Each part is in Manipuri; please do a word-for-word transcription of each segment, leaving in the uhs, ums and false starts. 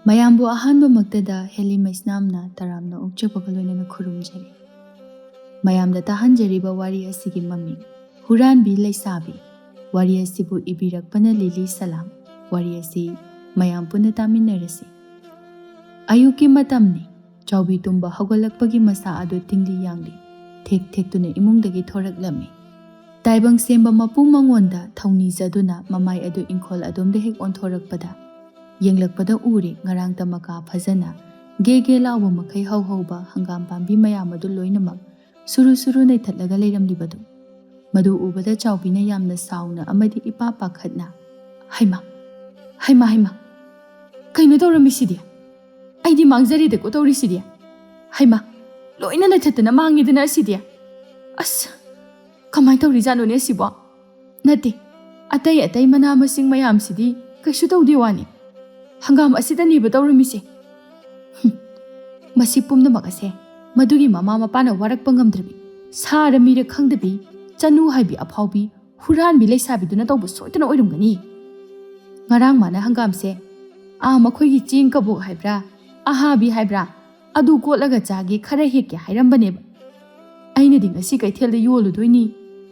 ꯃꯌꯥꯝꯕꯨ ꯑꯍꯥꯟꯕꯃꯛꯇꯗ ꯍꯦꯂꯤ ꯃꯩꯁꯅꯥꯝꯅ ꯇꯔꯥꯝꯅ ꯑꯣꯛꯆꯕꯒ ꯂꯣꯏꯅꯅ ꯈꯨꯔꯨꯝꯖꯔꯤ꯫ ꯃꯌꯥꯝꯗ ꯇꯥꯍꯟꯖꯔꯤꯕ ꯋꯥꯔꯤ ꯑꯁꯤꯒꯤ ꯃꯃꯤꯡ ꯍꯨꯔꯥꯟꯕꯤ ꯂꯩꯁꯥꯕꯤ꯫ ꯋꯥꯔꯤ ꯑꯁꯤꯕꯨ ꯏꯕꯤꯔꯛꯄꯅ ꯂꯤꯂꯤ ꯁꯂꯥꯝ꯫ ꯋꯥꯔꯤ ꯑꯁꯤ ꯃꯌꯥꯝ ꯄꯨꯟꯅ ꯇꯥꯃꯤꯟꯅꯔꯁꯤ꯫ ꯑꯌꯨꯛꯀꯤ ꯃꯇꯝꯅꯤ꯫ ꯆꯥꯎꯕꯤ ꯇꯨꯝꯕ ꯍꯧꯒꯠꯂꯛꯄꯒꯤ ꯃꯁꯥ ꯑꯗꯨ ꯇꯤꯡꯂꯤ ꯌꯥꯡꯂꯤ ꯊꯦꯛ ꯊꯦꯛꯇꯨꯅ ꯏꯃꯨꯡꯗꯒꯤ ꯊꯣꯔꯛꯂꯝꯃꯤ꯫ ꯇꯥꯏꯕꯪ ꯁꯦꯝꯕ ꯃꯄꯨ ꯃꯉꯣꯟꯗ ꯊꯧꯅꯤꯖꯗꯨꯅ ꯃꯃꯥꯏ ꯑꯗꯨ ꯏꯪꯈꯣꯜ ꯑꯗꯣꯝꯗ ꯍꯦꯛ ꯑꯣꯟꯊꯣꯔꯛꯄꯗ, ꯌꯦꯡꯂꯛꯄꯗ ꯎꯔꯦ ꯉꯔꯥꯡꯇ ꯃꯀꯥ ꯐꯖꯅ ꯒꯦ ꯒꯦ ꯂꯥꯎꯕ ꯃꯈꯩ ꯍꯧꯍꯧꯕ ꯍꯪꯒꯥꯝ ꯄꯥꯝꯕꯤ ꯃꯌꯥꯝ ꯑꯗꯨ ꯂꯣꯏꯅꯃꯛ ꯁꯨꯔꯨ ꯁꯨꯔꯨ ꯅꯩꯊꯠꯂꯒ ꯂꯩꯔꯝꯂꯤꯕꯗꯨ꯫ ꯃꯗꯨ ꯎꯕꯗ ꯆꯥꯎꯕꯤꯅ ꯌꯥꯝꯅ ꯁꯥꯎꯅ ꯑꯃꯗꯤ ꯏꯄꯥ ꯄꯥꯈꯠꯅ, "ꯍꯩꯃꯥ, ꯍꯩꯃꯥ, ꯍꯩꯃꯥ, ꯀꯩꯅꯣ ꯇꯧꯔꯝꯃꯤꯁꯤꯗꯤ? ꯑꯩꯗꯤ ꯃꯥꯡꯖꯔꯦꯗꯀꯣ ꯇꯧꯔꯤꯁꯤꯗꯤ꯫ ꯍꯩꯃꯥ, ꯂꯣꯏꯅ ꯅꯩꯊꯠꯇꯅ ꯃꯥꯡꯉꯦꯗꯅ ꯑꯁꯤꯗꯤ꯫ ꯑꯁ, ꯀꯃꯥꯏꯅ ꯇꯧꯔꯤꯖꯥꯠꯅꯣꯅꯦ ꯑꯁꯤꯕꯣ? ꯅꯠꯇꯦ, ꯑꯇꯩ ꯑꯇꯩ ꯃꯅꯥ ꯃꯁꯤꯡ ꯃꯌꯥꯝꯁꯤꯗꯤ ꯀꯩꯁꯨ ꯇꯧꯗꯦ ꯋꯥꯅꯤ, ꯍꯪꯒꯥꯝ ꯑꯁꯤꯗꯅꯦꯕ ꯇꯧꯔꯝꯃꯤꯁꯦ꯫ ꯍꯨꯝ, ꯃꯁꯤ ꯄꯨꯝꯅꯃꯛ ꯑꯁꯦ ꯃꯗꯨꯒꯤ ꯃꯃꯥ ꯃꯄꯥꯅ ꯋꯥꯔꯛꯄ ꯉꯝꯗ꯭ꯔꯕꯤ, ꯁꯥꯔ ꯃꯤꯔ ꯈꯪꯗꯕꯤ, ꯆꯅꯨ ꯍꯥꯏꯕꯤ ꯑꯐꯥꯎꯕꯤ ꯍꯨꯔꯥꯟꯕꯤ ꯂꯩꯁꯥꯕꯤꯗꯨꯅ ꯇꯧꯕ ꯁꯣꯏꯗꯅ ꯑꯣꯏꯔꯝꯒꯅꯤ꯫ ꯉꯔꯥꯡ ꯃꯥꯅ ꯍꯪꯒꯥꯝꯁꯦ, ꯑꯥ, ꯃꯈꯣꯏꯒꯤ ꯆꯦꯡ ꯀꯕꯣꯛ ꯍꯥꯏꯕ꯭ꯔꯥ, ꯑꯍꯥꯕꯤ ꯍꯥꯏꯕ꯭ꯔꯥ, ꯑꯗꯨ ꯀꯣꯠꯂꯒ ꯆꯥꯒꯦ ꯈꯔ ꯍꯦꯛꯀꯦ ꯍꯥꯏꯔꯝꯕꯅꯦꯕ꯫ ꯑꯩꯅꯗꯤ ꯉꯁꯤ ꯀꯩꯊꯦꯜꯗ ꯌꯣꯜꯂꯨꯗꯣꯏꯅꯤ,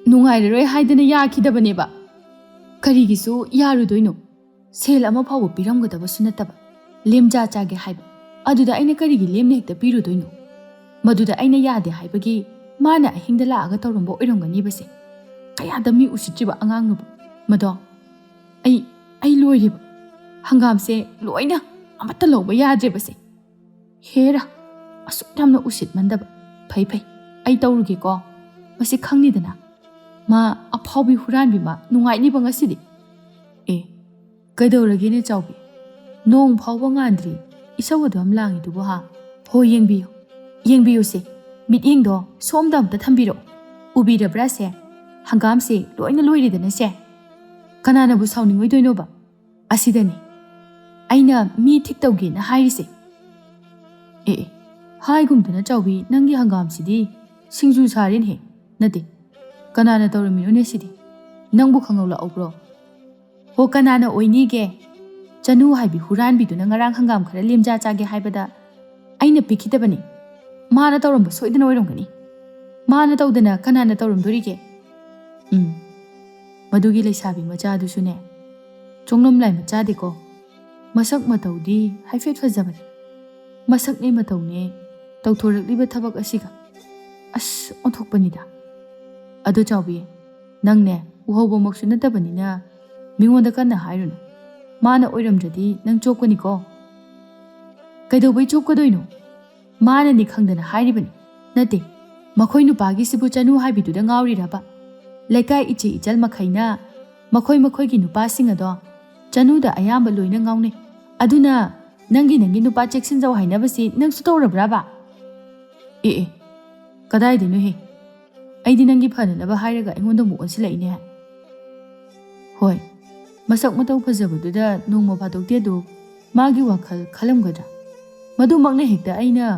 ꯅꯨꯡꯉꯥꯏꯔꯔꯣꯏ ꯍꯥꯏꯗꯅ ꯌꯥꯈꯤꯗꯕꯅꯦꯕ꯫ ꯀꯔꯤꯒꯤꯁꯨ ꯌꯥꯔꯨꯗꯣꯏꯅꯣ? ꯁꯦꯜ ꯑꯃ ꯐꯥꯎꯕ ꯄꯤꯔꯝꯒꯗꯕꯁꯨ ꯅꯠꯇꯕ, ꯂꯦꯝꯖꯥ ꯆꯥꯒꯦ ꯍꯥꯏꯕ꯫ ꯑꯗꯨꯗ ꯑꯩꯅ ꯀꯔꯤꯒꯤ ꯂꯦꯝꯅ ꯍꯦꯛꯇ ꯄꯤꯔꯨꯗꯣꯏꯅꯣ? ꯃꯗꯨꯗ ꯑꯩꯅ ꯌꯥꯗꯦ ꯍꯥꯏꯕꯒꯤ ꯃꯥꯅ ꯑꯍꯤꯡꯗ ꯂꯥꯛꯑꯒ ꯇꯧꯔꯝꯕ ꯑꯣꯏꯔꯝꯒꯅꯤꯕꯁꯦ꯫ ꯀꯌꯥꯗ ꯃꯤ ꯎꯁꯤꯠꯇ꯭ꯔꯤꯕ ꯑꯉꯥꯡꯅꯣꯕ ꯃꯗꯣ꯫ ꯑꯩ, ꯑꯩ ꯂꯣꯏꯔꯦꯕ꯫ ꯍꯪꯒꯥꯝꯁꯦ ꯂꯣꯏꯅ ꯑꯃꯠꯇ ꯂꯧꯕ ꯌꯥꯗ꯭ꯔꯦꯕꯁꯦ꯫ ꯍꯦꯔꯥ, ꯑꯁꯨꯛ ꯌꯥꯝꯅ ꯎꯁꯤꯠꯃꯟꯗꯕ꯫ ꯐꯩ, ꯐꯩ, ꯑꯩ ꯇꯧꯔꯨꯒꯦꯀꯣ꯫ ꯃꯁꯤ ꯈꯪꯅꯤꯗꯅ꯫ ꯃꯥ ꯑꯐꯥꯎꯕꯤ ꯍꯨꯔꯥꯟꯕꯤ ꯃꯥ ꯅꯨꯡꯉꯥꯏꯅꯤꯕ ꯉꯁꯤꯗꯤ꯫ ꯑꯦ, ꯀꯩꯗꯧꯔꯒꯦꯅꯦ ꯆꯥꯎꯕꯤ? ꯅꯣꯡ ꯐꯥꯎꯕ ꯉꯥꯟꯗ꯭ꯔꯤ, ꯏꯁꯧ ꯑꯗꯨꯝ ꯂꯥꯡꯉꯤꯗꯨꯕꯨ ꯍꯥ? ꯍꯣ, ꯌꯦꯡꯕꯤꯌꯨ, ꯌꯦꯡꯕꯤꯌꯨꯁꯦ, ꯃꯤꯠꯌꯦꯡꯗꯣ ꯁꯣꯝꯗ ꯑꯝꯇ ꯊꯝꯕꯤꯔꯛꯑꯣ꯫ ꯎꯕꯤꯔꯕ꯭ꯔꯥ ꯁꯦ? ꯍꯪꯒꯥꯝꯁꯦ ꯂꯣꯏꯅ ꯂꯣꯏꯔꯦꯗꯅ ꯁꯦ꯫ ꯀꯅꯥꯅꯕꯨ ꯁꯥꯎꯅꯤꯡꯉꯣꯏꯗꯣꯏꯅꯣꯕ? ꯑꯁꯤꯗꯅꯤ ꯑꯩꯅ ꯃꯤ ꯊꯤꯛ ꯇꯧꯒꯦꯅ ꯍꯥꯏꯔꯤꯁꯦ꯫ ꯑꯦ, ꯑꯦ, ꯍꯥꯏꯒꯨꯝꯗꯅ ꯆꯥꯎꯕꯤ, ꯅꯪꯒꯤ ꯍꯪꯒꯥꯝꯁꯤꯗꯤ ꯁꯤꯡꯖꯨ ꯁꯥꯔꯦꯅꯦꯍꯦ꯫ ꯅꯠꯇꯦ, ꯀꯅꯥꯅ ꯇꯧꯔꯝꯃꯤꯅꯣꯅꯦ ꯁꯤꯗꯤ? ꯅꯪꯕꯨ ꯈꯪꯍꯧꯂꯛꯍꯧꯕ꯭ꯔꯣ? ꯍꯣ, ꯀꯅꯥꯅ ꯑꯣꯏꯅꯤꯒꯦ? ꯆꯅꯨ ꯍꯥꯏꯕꯤ ꯍꯨꯔꯥꯟꯕꯤꯗꯨꯅ ꯉꯔꯥꯡ ꯍꯪꯒꯥꯝ ꯈꯔ ꯂꯦꯝꯖꯥ ꯆꯥꯒꯦ ꯍꯥꯏꯕꯗ ꯑꯩꯅ ꯄꯤꯈꯤꯗꯕꯅꯤ꯫ ꯃꯥꯅ ꯇꯧꯔꯝꯕ ꯁꯣꯏꯗꯅ ꯑꯣꯏꯔꯝꯒꯅꯤ꯫ ꯃꯥꯅ ꯇꯧꯗꯅ ꯀꯅꯥꯅ ꯇꯧꯔꯝꯗꯣꯔꯤꯒꯦ? ꯎꯝ, ꯃꯗꯨꯒꯤ ꯂꯩꯁꯥꯕꯤ ꯃꯆꯥꯗꯨꯁꯨꯅꯦ, ꯆꯣꯡꯂꯝꯂꯥꯏ ꯃꯆꯥꯗꯤꯀꯣ꯫ ꯃꯁꯛ ꯃꯇꯧꯗꯤ ꯍꯥꯏꯐꯦꯠ ꯐꯖꯕꯅꯤ꯫ ꯃꯁꯛꯅꯦ ꯃꯇꯧꯅꯦ ꯇꯧꯊꯣꯔꯛꯂꯤꯕ ꯊꯕꯛ ꯑꯁꯤꯒ꯫ ꯑꯁ, ꯑꯣꯟꯊꯣꯛꯄꯅꯤꯗ꯫ ꯑꯗꯣ ꯆꯥꯎꯕꯤ, ꯅꯪꯅꯦ ꯎꯍꯧꯕꯃꯛꯁꯨ ꯅꯠꯇꯕꯅꯤꯅ ꯃꯤꯉꯣꯟꯗ ꯀꯟꯅ ꯍꯥꯏꯔꯨꯅꯨ꯫ ꯃꯥꯅ ꯑꯣꯏꯔꯝꯗ꯭ꯔꯗꯤ ꯅꯪ ꯆꯣꯞꯀꯅꯤꯀꯣ꯫ ꯀꯩꯗꯧꯕꯩ ꯆꯣꯞꯀꯗꯣꯏꯅꯣ? ꯃꯥꯅꯅꯤ ꯈꯪꯗꯅ ꯍꯥꯏꯔꯤꯕꯅꯤ꯫ ꯅꯠꯇꯦ, ꯃꯈꯣꯏ ꯅꯨꯄꯥꯒꯤꯁꯤꯕꯨ ꯆꯅꯨ ꯍꯥꯏꯕꯤꯗꯨꯗ ꯉꯥꯎꯔꯤꯔꯕ? ꯂꯩꯀꯥꯏ ꯏꯆꯦ ꯏꯆꯜ ꯃꯈꯩꯅ ꯃꯈꯣꯏ ꯃꯈꯣꯏꯒꯤ ꯅꯨꯄꯥꯁꯤꯡ ꯑꯗꯣ ꯆꯅꯨꯗ ꯑꯌꯥꯝꯕ ꯂꯣꯏꯅ ꯉꯥꯎꯅꯩ꯫ ꯑꯗꯨꯅ ꯅꯪꯒꯤ ꯅꯪꯒꯤ ꯅꯨꯄꯥ ꯆꯦꯛꯁꯤꯟꯖꯧ ꯍꯥꯏꯅꯕꯁꯤ ꯅꯪꯁꯨ ꯇꯧꯔꯕ꯭ꯔꯕ? ꯑꯦ ꯑꯦ, ꯀꯗꯥꯏꯗꯩꯅꯣꯍꯦ? ꯑꯩꯗꯤ ꯅꯪꯒꯤ ꯐꯅꯅꯕ ꯍꯥꯏꯔꯒ ꯑꯩꯉꯣꯟꯗ ꯑꯃꯨꯛ ꯑꯣꯟꯁꯤꯜꯂꯛꯏꯅꯦ꯫ ꯍꯣꯏ, ꯃꯁꯛ ꯃꯇꯧ ꯐꯖꯕꯗꯨꯗ ꯅꯣꯡꯃ ꯐꯥꯗꯣꯛꯇꯤ ꯑꯗꯨ ꯃꯥꯒꯤ ꯋꯥꯈꯜ ꯈꯜꯂꯝꯒꯗ꯭ꯔꯥ? ꯃꯗꯨꯃꯛꯅ ꯍꯦꯛꯇ ꯑꯩꯅ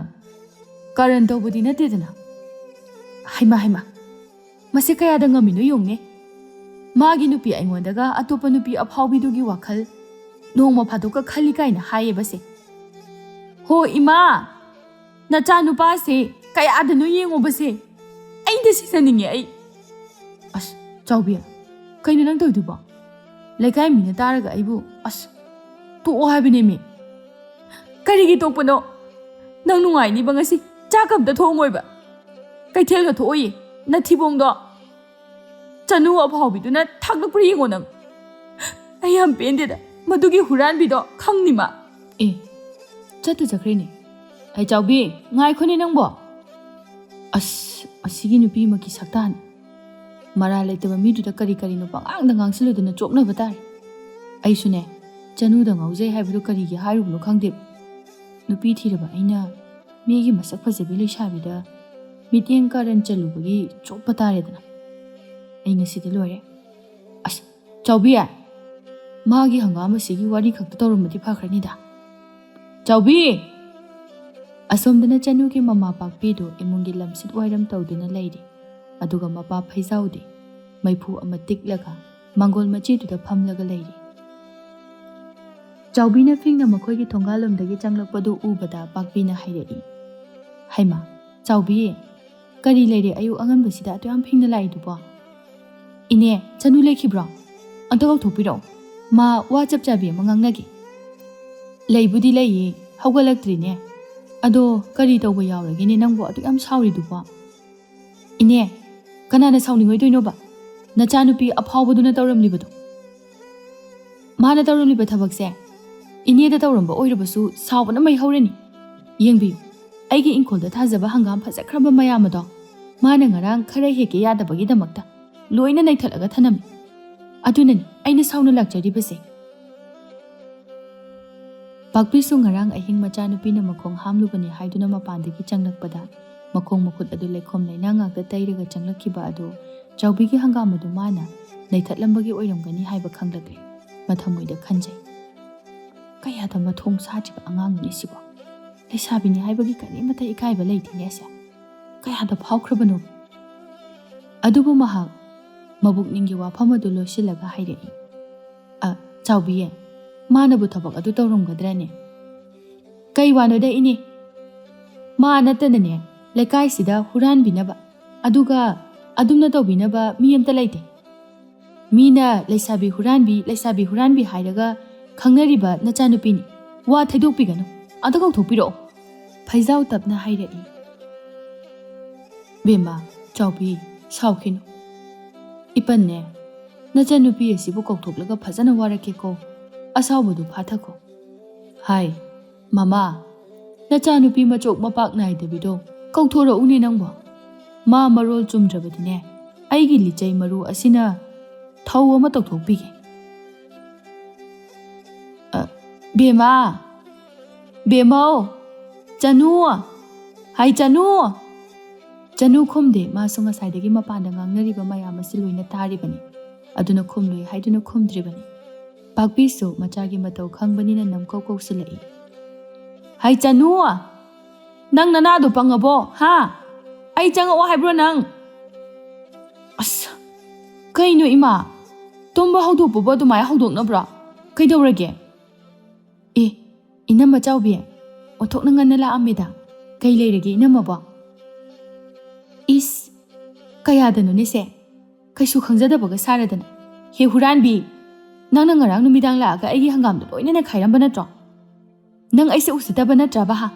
ꯀꯔꯟ ꯇꯧꯕꯗꯤ ꯅꯠꯇꯦꯗꯅ꯫ ꯍꯩꯃꯥ ꯍꯩꯃꯥ, ꯃꯁꯤ ꯀꯌꯥꯗ ꯉꯝꯃꯤꯅꯣ ꯌꯦꯡꯉꯨꯅꯦ꯫ ꯃꯥꯒꯤ ꯅꯨꯄꯤ ꯑꯩꯉꯣꯟꯗꯒ ꯑꯇꯣꯞꯄ ꯅꯨꯄꯤ ꯑꯐꯥꯎꯕꯤꯗꯨꯒꯤ ꯋꯥꯈꯜ ꯅꯣꯡꯃ ꯐꯥꯗꯣꯛꯀ ꯈꯜꯂꯤ ꯀꯥꯏꯅ ꯍꯥꯏꯌꯦꯕꯁꯦ꯫ ꯍꯣ ꯏꯃꯥ, ꯅꯆꯥ ꯅꯨꯄꯥꯁꯦ ꯀꯌꯥꯗꯅꯣ ꯌꯦꯡꯉꯣꯕꯁꯦ꯫ ꯑꯩꯗ ꯁꯤꯖꯅꯤꯡꯉꯦ ꯑꯩ꯫ ꯑꯁ, ꯆꯥꯎꯕꯤ, ꯀꯩꯅꯣ ꯅꯪ ꯇꯧꯔꯤꯗꯨꯕꯣ? ꯂꯩꯀꯥꯏ ꯃꯤꯅ ꯇꯥꯔꯒ ꯑꯩꯕꯨ, ꯑꯁ, ꯇꯣꯛꯑꯣ ꯍꯥꯏꯕꯅꯦꯃꯤ꯫ ꯀꯔꯤꯒꯤ ꯇꯣꯛꯄꯅꯣ? ꯅꯪ ꯅꯨꯡꯉꯥꯏꯅꯤꯕ ꯉꯁꯤ꯫ ꯆꯥꯛ ꯑꯝꯇ ꯊꯣꯡꯉꯣꯏꯕ꯫ ꯀꯩꯊꯦꯜꯒ ꯊꯣꯛꯑꯣꯏꯌꯦ, ꯅꯊꯤꯕꯣꯡꯗꯣ꯫ ꯆꯅꯨ ꯑꯐꯥꯎꯕꯤꯗꯨꯅ ꯊꯥꯛꯂꯛꯄ꯭ꯔꯥ ꯌꯦꯡꯉꯣ ꯅꯪ꯫ ꯑꯩ ꯌꯥꯝ ꯄꯦꯟꯗꯦꯗ, ꯃꯗꯨꯒꯤ ꯍꯨꯔꯥꯟꯕꯤꯗꯣ ꯈꯪꯅꯤ ꯃꯥ꯫ ꯑꯦ, ꯆꯠꯇ ꯆꯠꯈ꯭ꯔꯦꯅꯦ꯫ ꯑꯩ ꯆꯥꯎꯕꯤ, ꯉꯥꯏꯈꯣꯅꯦ ꯅꯪꯕꯣ꯫ ꯑꯁ, ꯑꯁꯤꯒꯤ ꯅꯨꯄꯤ ꯑꯃꯒꯤ ꯁꯛꯇꯥꯅꯤ꯫ ꯃꯔꯥꯜ ꯂꯩꯇꯕ ꯃꯤꯗꯨꯗ ꯀꯔꯤ ꯀꯔꯤꯅꯣ ꯄꯉꯥꯡꯗ ꯉꯥꯡꯁꯤꯜꯂꯨꯗꯅ ꯆꯣꯞꯅꯕ ꯇꯥꯔꯦ꯫ ꯑꯩꯁꯨꯅꯦ, ꯆꯅꯨꯗ ꯉꯥꯎꯖꯩ ꯍꯥꯏꯕꯗꯨ ꯀꯔꯤꯒꯤ ꯍꯥꯏꯔꯨꯕꯅꯣ ꯈꯪꯗꯦ꯫ ꯅꯨꯄꯤ ꯊꯤꯔꯕ ꯑꯩꯅ ꯃꯤꯒꯤ ꯃꯁꯛ ꯐꯖꯕꯤ ꯂꯩꯁꯥꯕꯤꯗ ꯃꯤꯠꯌꯦꯡ ꯀꯥꯔꯟ ꯆꯜꯂꯨꯕꯒꯤ ꯆꯣꯞꯄ ꯇꯥꯔꯦꯗꯅ꯫ ꯑꯩ ꯉꯁꯤꯗꯤ ꯂꯣꯏꯔꯦ꯫ ꯑꯁ, ꯆꯥꯎꯕꯤ, ꯃꯥꯒꯤ ꯍꯪꯒꯥꯝ ꯑꯁꯤꯒꯤ ꯋꯥꯔꯤ ꯈꯛꯇ ꯇꯧꯔꯝꯃꯗꯤ ꯐꯈ꯭ꯔꯅꯤꯗ꯫ ꯆꯥꯎꯕꯤ! ꯑꯁꯣꯝꯗꯅ ꯆꯅꯨꯒꯤ ꯃꯃꯥ ꯄꯥꯛꯄꯤꯗꯨ ꯏꯃꯨꯡꯒꯤ ꯂꯝꯁꯤꯠ ꯋꯥꯏꯔꯝ ꯇꯧꯗꯨꯅ ꯂꯩꯔꯤ, ꯑꯗꯨꯒ ꯃꯄꯥ ꯐꯩꯖꯥꯎꯗꯤ ꯃꯩꯐꯨ ꯑꯃ ꯇꯤꯛꯂꯒ ꯃꯥꯡꯒꯣꯜ ꯃꯆꯦꯗꯨꯗ ꯐꯝꯂꯒ ꯂꯩꯔꯤ꯫ ꯆꯥꯎꯕꯤꯅ ꯐꯤꯡꯅ ꯃꯈꯣꯏꯒꯤ ꯊꯣꯡꯒꯥꯜꯂꯣꯝꯗꯒꯤ ꯆꯪꯂꯛꯄꯗꯨ ꯎꯕꯗ ꯄꯥꯛꯄꯤꯅ ꯍꯥꯏꯔꯛꯏ, "ꯍꯩꯃꯥ, ꯆꯥꯎꯕꯤ, ꯀꯔꯤ ꯂꯩꯔꯦ ꯑꯌꯨꯛ ꯑꯉꯟꯕꯁꯤꯗ ꯑꯗꯨ ꯌꯥꯝ ꯐꯤꯡꯅ ꯂꯥꯛꯏꯗꯨꯕꯣ?" "ꯏꯅꯦ, ꯆꯅꯨ ꯂꯩꯈꯤꯕ꯭ꯔꯣ? ꯑꯝꯇ ꯀꯧꯊꯣꯛꯄꯤꯔꯛꯑꯣ꯫ ꯃꯥ ꯋꯥ ꯆꯞ ꯆꯥꯕꯤ ꯑꯃ ꯉꯥꯡꯅꯒꯦ꯫" "ꯂꯩꯕꯨꯗꯤ ꯂꯩꯌꯦ, ꯍꯧꯒꯠꯂꯛꯇ꯭ꯔꯤꯅꯦ꯫ ꯑꯗꯣ ꯀꯔꯤ ꯇꯧꯕ ꯌꯥꯎꯔꯒꯦꯅꯦ ꯅꯪꯕꯨ ꯑꯗꯨꯛ ꯌꯥꯝ ꯁꯥꯎꯔꯤꯗꯨꯕꯣ?" "ꯏꯅꯦ, ꯀꯅꯥꯅ ꯁꯥꯎꯅꯤꯡꯉꯣꯏꯗꯣꯏꯅꯣꯕ? ꯅꯆꯥꯅꯨꯄꯤ ꯑꯐꯥꯎꯕꯗꯨꯅ ꯇꯧꯔꯝꯂꯤꯕꯗꯣ꯫ ꯃꯥꯅ ꯇꯧꯔꯝꯂꯤꯕ ꯊꯕꯛꯁꯦ ꯏꯅꯦꯗ ꯇꯧꯔꯝꯕ ꯑꯣꯏꯔꯕꯁꯨ ꯁꯥꯎꯕꯅ ꯃꯩ ꯍꯧꯔꯅꯤ꯫ ꯌꯦꯡꯕꯤꯌꯨ, ꯑꯩꯒꯤ ꯏꯪꯈꯣꯜꯗ ꯊꯥꯖꯕ ꯍꯪꯒꯥꯝ ꯐꯖꯈ꯭ꯔꯕ ꯃꯌꯥꯝ ꯑꯗꯣ ꯃꯥꯅ ꯉꯔꯥꯡ ꯈꯔ ꯍꯦꯛꯀꯦ ꯌꯥꯗꯕꯒꯤꯗꯃꯛꯇ ꯂꯣꯏꯅ ꯅꯩꯊꯠꯂꯒ ꯊꯅꯝꯃꯤ꯫ ꯑꯗꯨꯅꯅꯤ ꯑꯩꯅ ꯁꯥꯎꯅ ꯂꯥꯛꯆꯔꯤꯕꯁꯦ꯫" ꯄꯥꯛꯄꯤꯁꯨ ꯉꯔꯥꯡ ꯑꯍꯤꯡ ꯃꯆꯥꯅꯨꯄꯤꯅ ꯃꯈꯣꯡ ꯍꯥꯝꯂꯨꯕꯅꯤ ꯍꯥꯏꯗꯨꯅ ꯃꯄꯥꯟꯗꯒꯤ ꯆꯪꯂꯛꯄꯗ ꯃꯈꯣꯡ ꯃꯈꯨꯠ ꯑꯗꯨ ꯂꯩꯈꯣꯝ ꯂꯩꯅꯥꯡ ꯉꯥꯛꯇ ꯇꯩꯔꯒ ꯆꯪꯂꯛꯈꯤꯕ ꯑꯗꯨ ꯆꯥꯎꯕꯤꯒꯤ ꯍꯪꯒꯥꯝ ꯑꯗꯨ ꯃꯥꯅ ꯅꯩꯊꯠꯂꯝꯕꯒꯤ ꯑꯣꯏꯔꯝꯒꯅꯤ ꯍꯥꯏꯕ ꯈꯪꯂꯛꯂꯦ꯫ ꯃꯊꯃꯣꯏꯗ ꯈꯟꯖꯩ, "ꯀꯌꯥꯗ ꯃꯊꯣꯡ ꯁꯥꯗ꯭ꯔꯤꯕ ꯑꯉꯥꯡꯅꯤ ꯁꯤꯕꯣ꯫ ꯂꯩꯁꯥꯕꯤꯅꯤ ꯍꯥꯏꯕꯒꯤ ꯀꯔꯤꯃꯠꯇ ꯏꯀꯥꯏꯕ ꯂꯩꯇꯦꯅꯦ ꯑꯁꯦ꯫ ꯀꯌꯥꯗ ꯐꯥꯎꯈ꯭ꯔꯕꯅꯣ?" ꯑꯗꯨꯕꯨ ꯃꯍꯥꯛ ꯃꯕꯨꯛꯅꯤꯡꯒꯤ ꯋꯥꯐꯝ ꯑꯗꯨ ꯂꯣꯏꯁꯤꯜꯂꯒ ꯍꯥꯏꯔꯛꯏ, "ꯑ, ꯆꯥꯎꯕꯤ, ꯃꯥꯅꯕꯨ ꯊꯕꯛ ꯑꯗꯨ ꯇꯧꯔꯝꯒꯗ꯭ꯔꯅꯦ?" "ꯀꯩ ꯋꯥꯅꯣꯗ ꯏꯅꯦ? ꯃꯥ ꯅꯠꯇꯅꯅꯦ ꯂꯩꯀꯥꯏꯁꯤꯗ ꯍꯨꯔꯥꯟꯕꯤꯅꯕ, ꯑꯗꯨꯒ ꯑꯗꯨꯝꯅ ꯇꯧꯕꯤꯅꯕ ꯃꯤ ꯑꯝꯇ ꯂꯩꯇꯦ꯫ ꯃꯤꯅ ꯂꯩꯁꯥꯕꯤ ꯍꯨꯔꯥꯟꯕꯤ, ꯂꯩꯁꯥꯕꯤ ꯍꯨꯔꯥꯟꯕꯤ ꯍꯥꯏꯔꯒ ꯈꯪꯅꯔꯤꯕ ꯅꯆꯥꯅꯨꯄꯤꯅꯤ꯫ ꯋꯥ ꯊꯩꯗꯣꯛꯄꯤꯒꯅꯨ꯫ ꯑꯗ ꯀꯧꯊꯣꯛꯄꯤꯔꯛꯑꯣ꯫" ꯐꯩꯖꯥꯎ ꯇꯞꯅ ꯍꯥꯏꯔꯛꯏ꯫ "ꯕꯦꯝꯃ, ꯆꯥꯎꯕꯤ, ꯁꯥꯎꯈꯤꯅꯨ꯫ ꯏꯄꯟꯅꯦ, ꯅꯆꯟꯅꯨꯄꯤ ꯑꯁꯤꯕꯨ ꯀꯧꯊꯣꯛꯂꯒ ꯐꯖꯅ ꯋꯥꯔꯛꯀꯦꯀꯣ꯫ ꯑꯁꯥꯎꯕꯗꯨ ꯐꯥꯊꯈꯣ꯫" "ꯍꯥꯏ, ꯃꯃꯥ, ꯅꯆꯥꯅꯨꯄꯤ ꯃꯆꯣꯛ ꯃꯄꯥꯛ ꯅꯥꯏꯗꯕꯤꯗꯣ ꯀꯧꯊꯣꯔꯛꯎꯅꯦ ꯅꯪꯕꯣ꯫ ꯃꯥ ꯃꯔꯣꯜ ꯆꯨꯝꯗ꯭ꯔꯕꯗꯤꯅꯦ, ꯑꯩꯒꯤ ꯂꯤꯆꯩ ꯃꯔꯨ ꯑꯁꯤꯅ ꯊꯧ ꯑꯃ ꯇꯧꯊꯣꯛꯄꯤꯒꯦ꯫" "ꯑ, ꯕꯦꯝꯃ, ꯕꯦꯝꯃꯧ, ꯆꯅꯨ, ꯍꯥꯏ ꯆꯅꯨ!" ꯆꯅꯨ ꯈꯨꯝꯗꯦ, ꯃꯥꯁꯨ ꯉꯁꯥꯏꯗꯒꯤ ꯃꯄꯥꯟꯗ ꯉꯥꯡꯅꯔꯤꯕ ꯃꯌꯥꯝ ꯑꯁꯤ ꯂꯣꯏꯅ ꯇꯥꯔꯤꯕꯅꯤ꯫ ꯑꯗꯨꯅ ꯈꯨꯝꯂꯣꯏ ꯍꯥꯏꯗꯨꯅ ꯈꯨꯝꯗ꯭ꯔꯤꯕꯅꯤ꯫ ꯄꯥꯛꯄꯤꯁꯨ ꯃꯆꯥꯒꯤ ꯃꯇꯧ ꯈꯪꯕꯅꯤꯅ ꯅꯝꯀꯧ ꯀꯧꯁꯤꯜꯂꯛꯏ꯫ "ꯍꯥꯏ ꯆꯅꯨ! ꯅꯪ ꯅꯅꯥꯗꯣ ꯄꯪꯉꯕꯣ? ꯍꯥ? ꯑꯩ ꯆꯪꯉꯛꯑꯣ ꯍꯥꯏꯕ꯭ꯔꯣ ꯅꯪ?" "ꯑꯁ! ꯀꯩꯅꯣ ꯏꯃꯥ? ꯇꯨꯝꯕ ꯍꯧꯗꯣꯛꯄꯕꯨ ꯑꯗꯨꯃꯥꯏꯅ ꯍꯧꯗꯣꯛꯅꯕ꯭ꯔꯣ? ꯀꯩꯗꯧꯔꯒꯦ?" ꯏꯅꯝꯃ ꯆꯥꯎꯕꯤ, ꯑꯣꯟꯊꯣꯛꯅ ꯉꯟꯅ ꯂꯥꯛꯑꯝꯃꯦꯗ꯫ ꯀꯩ ꯂꯩꯔꯒꯦ ꯏꯅꯝꯃꯕꯣ? ꯏꯁ, ꯀꯌꯥꯗꯅꯣꯅꯦꯁꯦ? ꯀꯩꯁꯨ ꯈꯪꯖꯗꯕꯒ ꯁꯥꯔꯗꯅ꯫ ꯍꯦ ꯍꯨꯔꯥꯟꯕꯤ, ꯅꯪꯅ ꯉꯔꯥꯡ ꯅꯨꯃꯤꯗꯥꯡ ꯂꯥꯛꯑꯒ ꯑꯩꯒꯤ ꯍꯪꯒꯥꯝꯗꯣ ꯂꯣꯏꯅ ꯅꯩꯈꯥꯏꯔꯝꯕ ꯅꯠꯇ꯭ꯔꯣ? ꯅꯪ ꯑꯩꯁꯦ ꯎꯁꯤꯠꯇꯕ ꯅꯠꯇ꯭ꯔꯕ ꯍꯥ?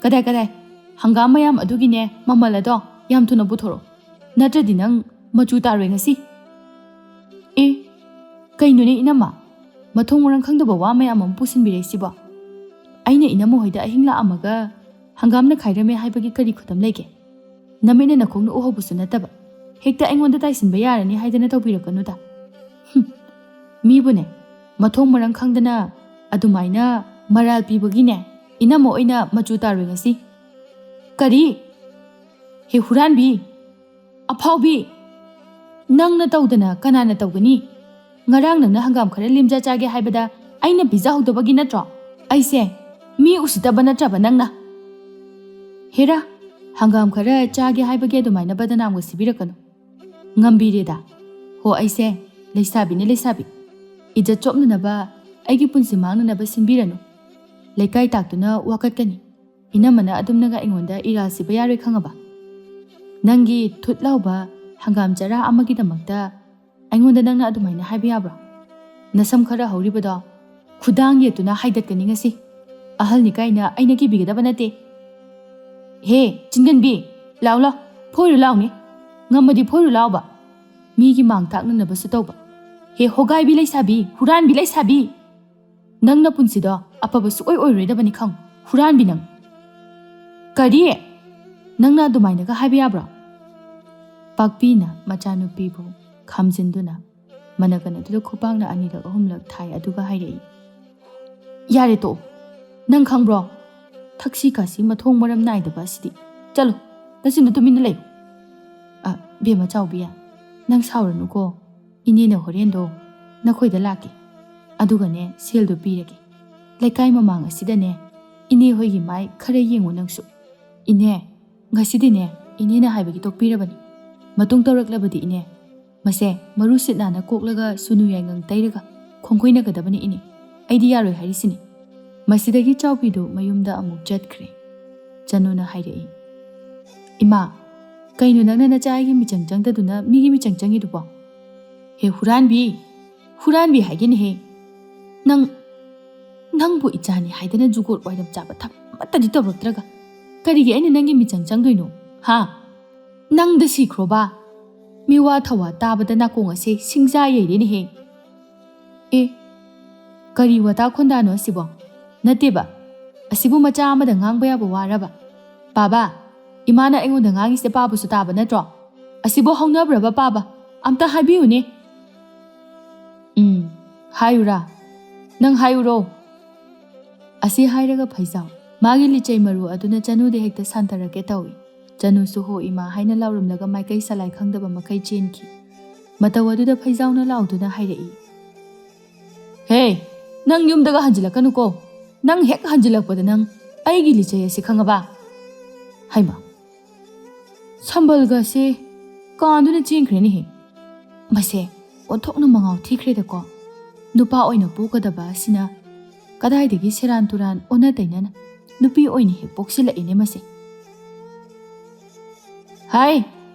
ꯀꯗꯥꯏ ꯀꯗꯥꯏ? ꯍꯪꯒꯥꯝ ꯃꯌꯥꯝ ꯑꯗꯨꯒꯤꯅꯦ ꯃꯃꯜ ꯑꯗꯣ ꯌꯥꯝ ꯊꯨꯅ ꯄꯨꯊꯣꯔꯛꯑꯣ, ꯅꯠꯇ꯭ꯔꯗꯤ ꯅꯪ ꯃꯆꯨ ꯇꯥꯔꯣꯏ ꯉꯁꯤ꯫ ꯑꯦ, ꯀꯩꯅꯣꯅꯦ ꯏꯅꯝꯃ? ꯃꯊꯣꯡ ꯃꯔꯝ ꯈꯪꯗꯕ ꯋꯥ ꯃꯌꯥꯝ ꯑꯃ ꯄꯨꯁꯤꯟꯕꯤꯔꯛꯏꯁꯤꯕꯣ? ꯑꯩꯅ ꯏꯅꯝꯃ ꯍꯣꯏꯗ ꯑꯍꯤꯡ ꯂꯥꯛꯑꯝꯃꯒ ꯍꯪꯒꯥꯝ ꯅꯩꯈꯥꯏꯔꯝꯃꯦ ꯍꯥꯏꯕꯒꯤ ꯀꯔꯤ ꯈꯨꯗꯝ ꯂꯩꯒꯦ? ꯅꯃꯤꯠꯅ ꯅꯈꯣꯡꯅ ꯎꯍꯧꯕꯁꯨ ꯅꯠꯇꯕ, ꯍꯦꯛꯇ ꯑꯩꯉꯣꯟꯗ ꯇꯥꯏꯁꯤꯟꯕ ꯌꯥꯔꯅꯤ ꯍꯥꯏꯗꯅ ꯇꯧꯕꯤꯔꯛꯀꯅꯨꯗ꯫ ꯍꯨꯝ, ꯃꯤꯕꯨꯅꯦ, ꯃꯊꯣꯡ ꯃꯔꯝ ꯈꯪꯗꯅ ꯑꯗꯨꯃꯥꯏꯅ ꯃꯔꯥꯜ ꯄꯤꯕꯒꯤꯅꯦ, ꯏꯅꯝꯃ ꯑꯣꯏꯅ ꯃꯆꯨ ꯇꯥꯔꯣꯏ ꯉꯁꯤ꯫ ꯀꯔꯤ? ꯍꯦ ꯍꯨꯔꯥꯟꯕꯤ! ꯑꯐꯥꯎꯕꯤ! ꯅꯪꯅ ꯇꯧꯗꯅ ꯀꯅꯥꯅ ꯇꯧꯒꯅꯤ? ꯉꯔꯥꯡ ꯅꯪꯅ ꯍꯪꯒꯥꯝ ꯈꯔ ꯂꯦꯝꯖ ꯆꯥꯒꯦ ꯍꯥꯏꯕꯗ ꯑꯩꯅ ꯄꯤꯖꯍꯧꯗꯕꯒꯤ ꯅꯠꯇ꯭ꯔꯣ? ꯑꯩꯁꯦ ꯃꯤ ꯎꯁꯤꯠꯇꯕ ꯅꯠꯇ꯭ꯔꯕ ꯅꯪꯅ? ꯍꯦꯔꯥ, ꯍꯪꯒꯥꯝ ꯈꯔ ꯆꯥꯒꯦ ꯍꯥꯏꯕꯒꯤ ꯑꯗꯨꯃꯥꯏꯅ ꯕꯗꯅꯥꯝꯒ ꯁꯤꯕꯤꯔꯛꯀꯅꯨ꯫ ꯉꯝꯕꯤꯔꯦꯗ꯫ ꯍꯣ, ꯑꯩꯁꯦ ꯂꯩꯁꯥꯕꯤꯅꯦ ꯂꯩꯁꯥꯕꯤ꯫ ꯏꯖꯠ ꯆꯣꯞꯅꯅꯕ, ꯑꯩꯒꯤ ꯄꯨꯟꯁꯤ ꯃꯥꯡꯅꯅꯕ ꯁꯤꯟꯕꯤꯔꯅꯨ꯫ ꯂꯩꯀꯥꯏ ꯇꯥꯛꯇꯨꯅ ꯋꯥꯀꯠꯀꯅꯤ꯫ ꯏꯅꯝꯃꯅ ꯑꯗꯨꯝꯅꯒ ꯑꯩꯉꯣꯟꯗ ꯏꯔꯥꯜ ꯁꯤꯕ ꯌꯥꯔꯣꯏ ꯈꯪꯉꯕ? ꯅꯪꯒꯤ ꯊꯨꯠ ꯂꯥꯎꯕ ꯍꯪꯒꯥꯝ ꯆꯔꯥ ꯑꯃꯒꯤꯗꯃꯛꯇ ꯑꯩꯉꯣꯟꯗ ꯅꯪꯅ ꯑꯗꯨꯃꯥꯏꯅ ꯍꯥꯏꯕ ꯌꯥꯕ꯭ꯔꯣ? ꯅꯁꯝ ꯈꯔ ꯍꯧꯔꯤꯕꯗꯣ ꯈꯨꯗꯥꯡ ꯌꯦꯠꯇꯨꯅ ꯍꯥꯏꯗꯠꯀꯅꯤ ꯉꯁꯤ꯫ ꯑꯍꯜꯅꯤ ꯀꯥꯏꯅ ꯑꯩꯅ ꯀꯤꯕꯤꯒꯗꯕ ꯅꯠꯇꯦ꯫ ꯍꯦ, ꯆꯤꯟꯒꯟꯕꯤ, ꯂꯥꯎ ꯂꯥꯎ, ꯐꯣꯏꯔꯨ ꯂꯥꯎꯅꯦ꯫ ꯉꯝꯃꯗꯤ ꯐꯣꯏꯔꯨ ꯂꯥꯎꯕ꯫ ꯃꯤꯒꯤ ꯃꯥꯡ ꯇꯥꯛꯅꯅꯕꯁꯨ ꯇꯧꯕ꯫ ꯍꯦ, ꯍꯣꯒꯥꯏꯕꯤ ꯂꯩꯁꯥꯕꯤ, ꯍꯨꯔꯥꯟꯕꯤ ꯂꯩꯁꯥꯕꯤ! ꯅꯪ ꯅꯄꯨꯟꯁꯤꯗꯣ ꯑꯐꯕ ꯁꯨꯛꯑꯣꯏ ꯑꯣꯏꯔꯣꯏꯗꯕꯅꯤ ꯈꯪ, ꯍꯨꯔꯥꯟꯕꯤ ꯅꯪ꯫ ꯀꯔꯤ? ꯅꯪꯅ ꯑꯗꯨꯃꯥꯏꯅꯒ ꯍꯥꯏꯕ ꯌꯥꯕ꯭ꯔꯣ? ꯄꯥꯛꯄꯤꯅ ꯃꯆꯥꯅꯨꯄꯤꯕꯨ ꯈꯥꯝꯖꯤꯟꯗꯨꯅ ꯃꯅꯒꯟ ꯑꯗꯨꯗ ꯈꯨꯄꯥꯛꯅ ꯑꯅꯤꯔꯛ ꯑꯍꯨꯝꯂꯛ ꯊꯥꯏ, ꯑꯗꯨꯒ ꯍꯥꯏꯔꯛꯏ, "ꯌꯥꯔꯦ, ꯇꯣꯛꯑꯣ꯫ ꯅꯪ ꯈꯪꯕ꯭ꯔꯣ? ꯊꯛꯁꯤ ꯈꯥꯁꯤ ꯃꯊꯣꯡ ꯃꯔꯝ ꯅꯥꯏꯗꯕ ꯑꯁꯤꯗꯤ꯫ ꯆꯠꯂꯣ, ꯅꯆꯤꯟꯗ ꯇꯨꯃꯤꯟꯅ ꯂꯩꯌꯨ꯫" "ꯑ, ꯕꯦꯝꯃ ꯆꯥꯎꯕꯤ, ꯅꯪ ꯁꯥꯎꯔꯅꯨꯀꯣ꯫ ꯏꯅꯦꯅ ꯍꯣꯔꯦꯟꯗꯣ ꯅꯈꯣꯏꯗ ꯂꯥꯛꯀꯦ꯫ ꯑꯗꯨꯒꯅꯦ, ꯁꯦꯜꯗꯣ ꯄꯤꯔꯒꯦ꯫ ꯂꯩꯀꯥꯏ ꯃꯃꯥꯡ ꯑꯁꯤꯗꯅꯦ, ꯏꯅꯦ ꯍꯣꯏꯒꯤ ꯃꯥꯏ ꯈꯔ ꯌꯦꯡꯉꯨ ꯅꯪꯁꯨ꯫ ꯏꯅꯦ, ꯉꯁꯤꯗꯤꯅꯦ, ꯏꯅꯦꯅ ꯍꯥꯏꯕꯒꯤ ꯇꯣꯛꯄꯤꯔꯕꯅꯤ꯫ ꯃꯇꯨꯡ ꯇꯧꯔꯛꯂꯕꯗꯤ ꯏꯅꯦ, ꯃꯁꯦ ꯃꯔꯨ ꯁꯤꯠ ꯅꯥꯟꯅ ꯀꯣꯛꯂꯒ ꯁꯨꯅꯨ ꯌꯥꯏꯉꯪ ꯇꯩꯔꯒ ꯈꯣꯡꯈꯣꯏꯅꯒꯗꯕꯅꯤ ꯏꯅꯦ꯫ ꯑꯩꯗꯤ ꯌꯥꯔꯣꯏ ꯍꯥꯏꯔꯤꯁꯤꯅꯤ꯫" ꯃꯁꯤꯗꯒꯤ ꯆꯥꯎꯕꯤꯗꯨ ꯃꯌꯨꯝꯗ ꯑꯃꯨꯛ ꯆꯠꯈ꯭ꯔꯦ꯫ ꯆꯅꯨꯅ ꯍꯥꯏꯔꯛꯏ, "ꯏꯃꯥ, ꯀꯩꯅꯣ ꯅꯪꯅ ꯅꯆꯥ ꯑꯩꯒꯤ ꯃꯤꯆꯪ ꯆꯪꯗꯗꯨꯅ ꯃꯤꯒꯤ ꯃꯤꯆꯪ ꯆꯪꯉꯤꯗꯨꯕꯣ? ꯍꯦ ꯍꯨꯔꯥꯟꯕꯤ, ꯍꯨꯔꯥꯟꯕꯤ ꯍꯥꯏꯒꯦꯅꯦꯍꯦ꯫ ꯅꯪ, ꯅꯪꯕꯨ ꯏꯆꯥꯅꯤ ꯍꯥꯏꯗꯅ ꯖꯨꯒꯣꯠ ꯋꯥꯏꯔꯝ ꯆꯥꯕ ꯊꯕꯛ ꯑꯃꯠꯇꯗꯤ ꯇꯧꯔꯛꯇ꯭ꯔꯒ ꯀꯔꯤꯒꯤ ꯑꯩꯅ ꯅꯪꯒꯤ ꯃꯤꯆꯪ ꯆꯪꯗꯣꯏꯅꯣ? ꯍꯥ? ꯅꯪꯗ ꯁꯤꯈ꯭ꯔꯣꯕ꯫ ꯃꯤꯋꯥ ꯊꯧꯋꯥ ꯇꯥꯕꯗ ꯅꯥꯀꯣꯡ ꯑꯁꯦ ꯁꯤꯡꯖꯥ ꯌꯩꯔꯦꯅꯦꯍꯦ꯫ ꯑꯦ, ꯀꯔꯤ ꯋꯥꯇꯥ ꯈꯣꯟꯗꯥꯅꯣ ꯑꯁꯤꯕꯣ? ꯅꯠꯇꯦꯕ, ꯑꯁꯤꯕꯨ ꯃꯆꯥ ꯑꯃꯗ ꯉꯥꯡꯕ ꯌꯥꯕ ꯋꯥꯔꯕ? ꯄꯥꯕ, ꯏꯃꯥꯅ ꯑꯩꯉꯣꯟꯗ ꯉꯥꯡꯉꯤꯁꯦ ꯄꯥꯕꯁꯨ ꯇꯥꯕ ꯅꯠꯇ꯭ꯔꯣ? ꯑꯁꯤꯕꯨ ꯍꯧꯅꯕ꯭ꯔꯕ ꯄꯥꯕ? ꯑꯝꯇ ꯍꯥꯏꯕꯤꯌꯨꯅꯦ꯫ ꯎꯝ, ꯍꯥꯏꯌꯨꯔꯥ? ꯅꯪ ꯍꯥꯏꯌꯨꯔꯣ?" ꯑꯁꯤ ꯍꯥꯏꯔꯒ ꯐꯩꯖꯥꯎ, ꯃꯥꯒꯤ ꯂꯤꯆꯩ ꯃꯔꯨ ꯑꯗꯨꯅ ꯆꯅꯨꯗ ꯍꯦꯛꯇ ꯁꯥꯟꯊꯔꯛꯀꯦ ꯇꯧꯏ꯫ ꯆꯅꯨꯁꯨ "ꯍꯣ ꯏꯃꯥ" ꯍꯥꯏꯅ ꯂꯥꯎꯔꯝꯂꯒ ꯃꯥꯏꯀꯩ ꯁꯂꯥꯏ ꯈꯪꯗꯕ ꯃꯈꯩ ꯆꯦꯟꯈꯤ꯫ ꯃꯇꯧ ꯑꯗꯨꯗ ꯐꯩꯖꯥꯎꯅ ꯂꯥꯎꯗꯨꯅ ꯍꯥꯏꯔꯛꯏ, "ꯍꯦ, ꯅꯪ ꯌꯨꯝꯗꯒ ꯍꯟꯖꯤꯜꯂꯛꯀꯅꯨꯀꯣ꯫ ꯅꯪ ꯍꯦꯛ ꯍꯟꯖꯤꯜꯂꯛꯄꯗ ꯅꯪ ꯑꯩꯒꯤ ꯂꯤꯆꯩ ꯑꯁꯤ ꯈꯪꯉꯕ?" ꯍꯩꯃꯥ, ꯁꯝꯕꯜꯒꯁꯦ ꯀꯥꯟꯗꯨꯅ ꯆꯦꯟꯈ꯭ꯔꯦꯅꯦꯍꯦ꯫ ꯃꯁꯦ ꯑꯣꯟꯊꯣꯛꯅ ꯃꯉꯥꯎ ꯊꯤꯈ꯭ꯔꯦꯗꯀꯣ꯫ ꯅꯨꯄꯥ ꯑꯣꯏꯅ ꯄꯣꯛꯀꯗꯕ ꯑꯁꯤꯅ ꯀꯗꯥꯏꯗꯒꯤ ꯁꯦꯔꯥꯟ ꯇꯨꯔꯥꯟ ꯑꯣꯟꯅ ꯇꯩꯅꯅ ꯅꯨꯄꯤ ꯑꯣꯏꯅ ꯍꯦꯛ ꯄꯣꯛꯁꯤꯜꯂꯛꯏꯅꯦ ꯃꯁꯦ꯫ "ꯍꯥꯏ,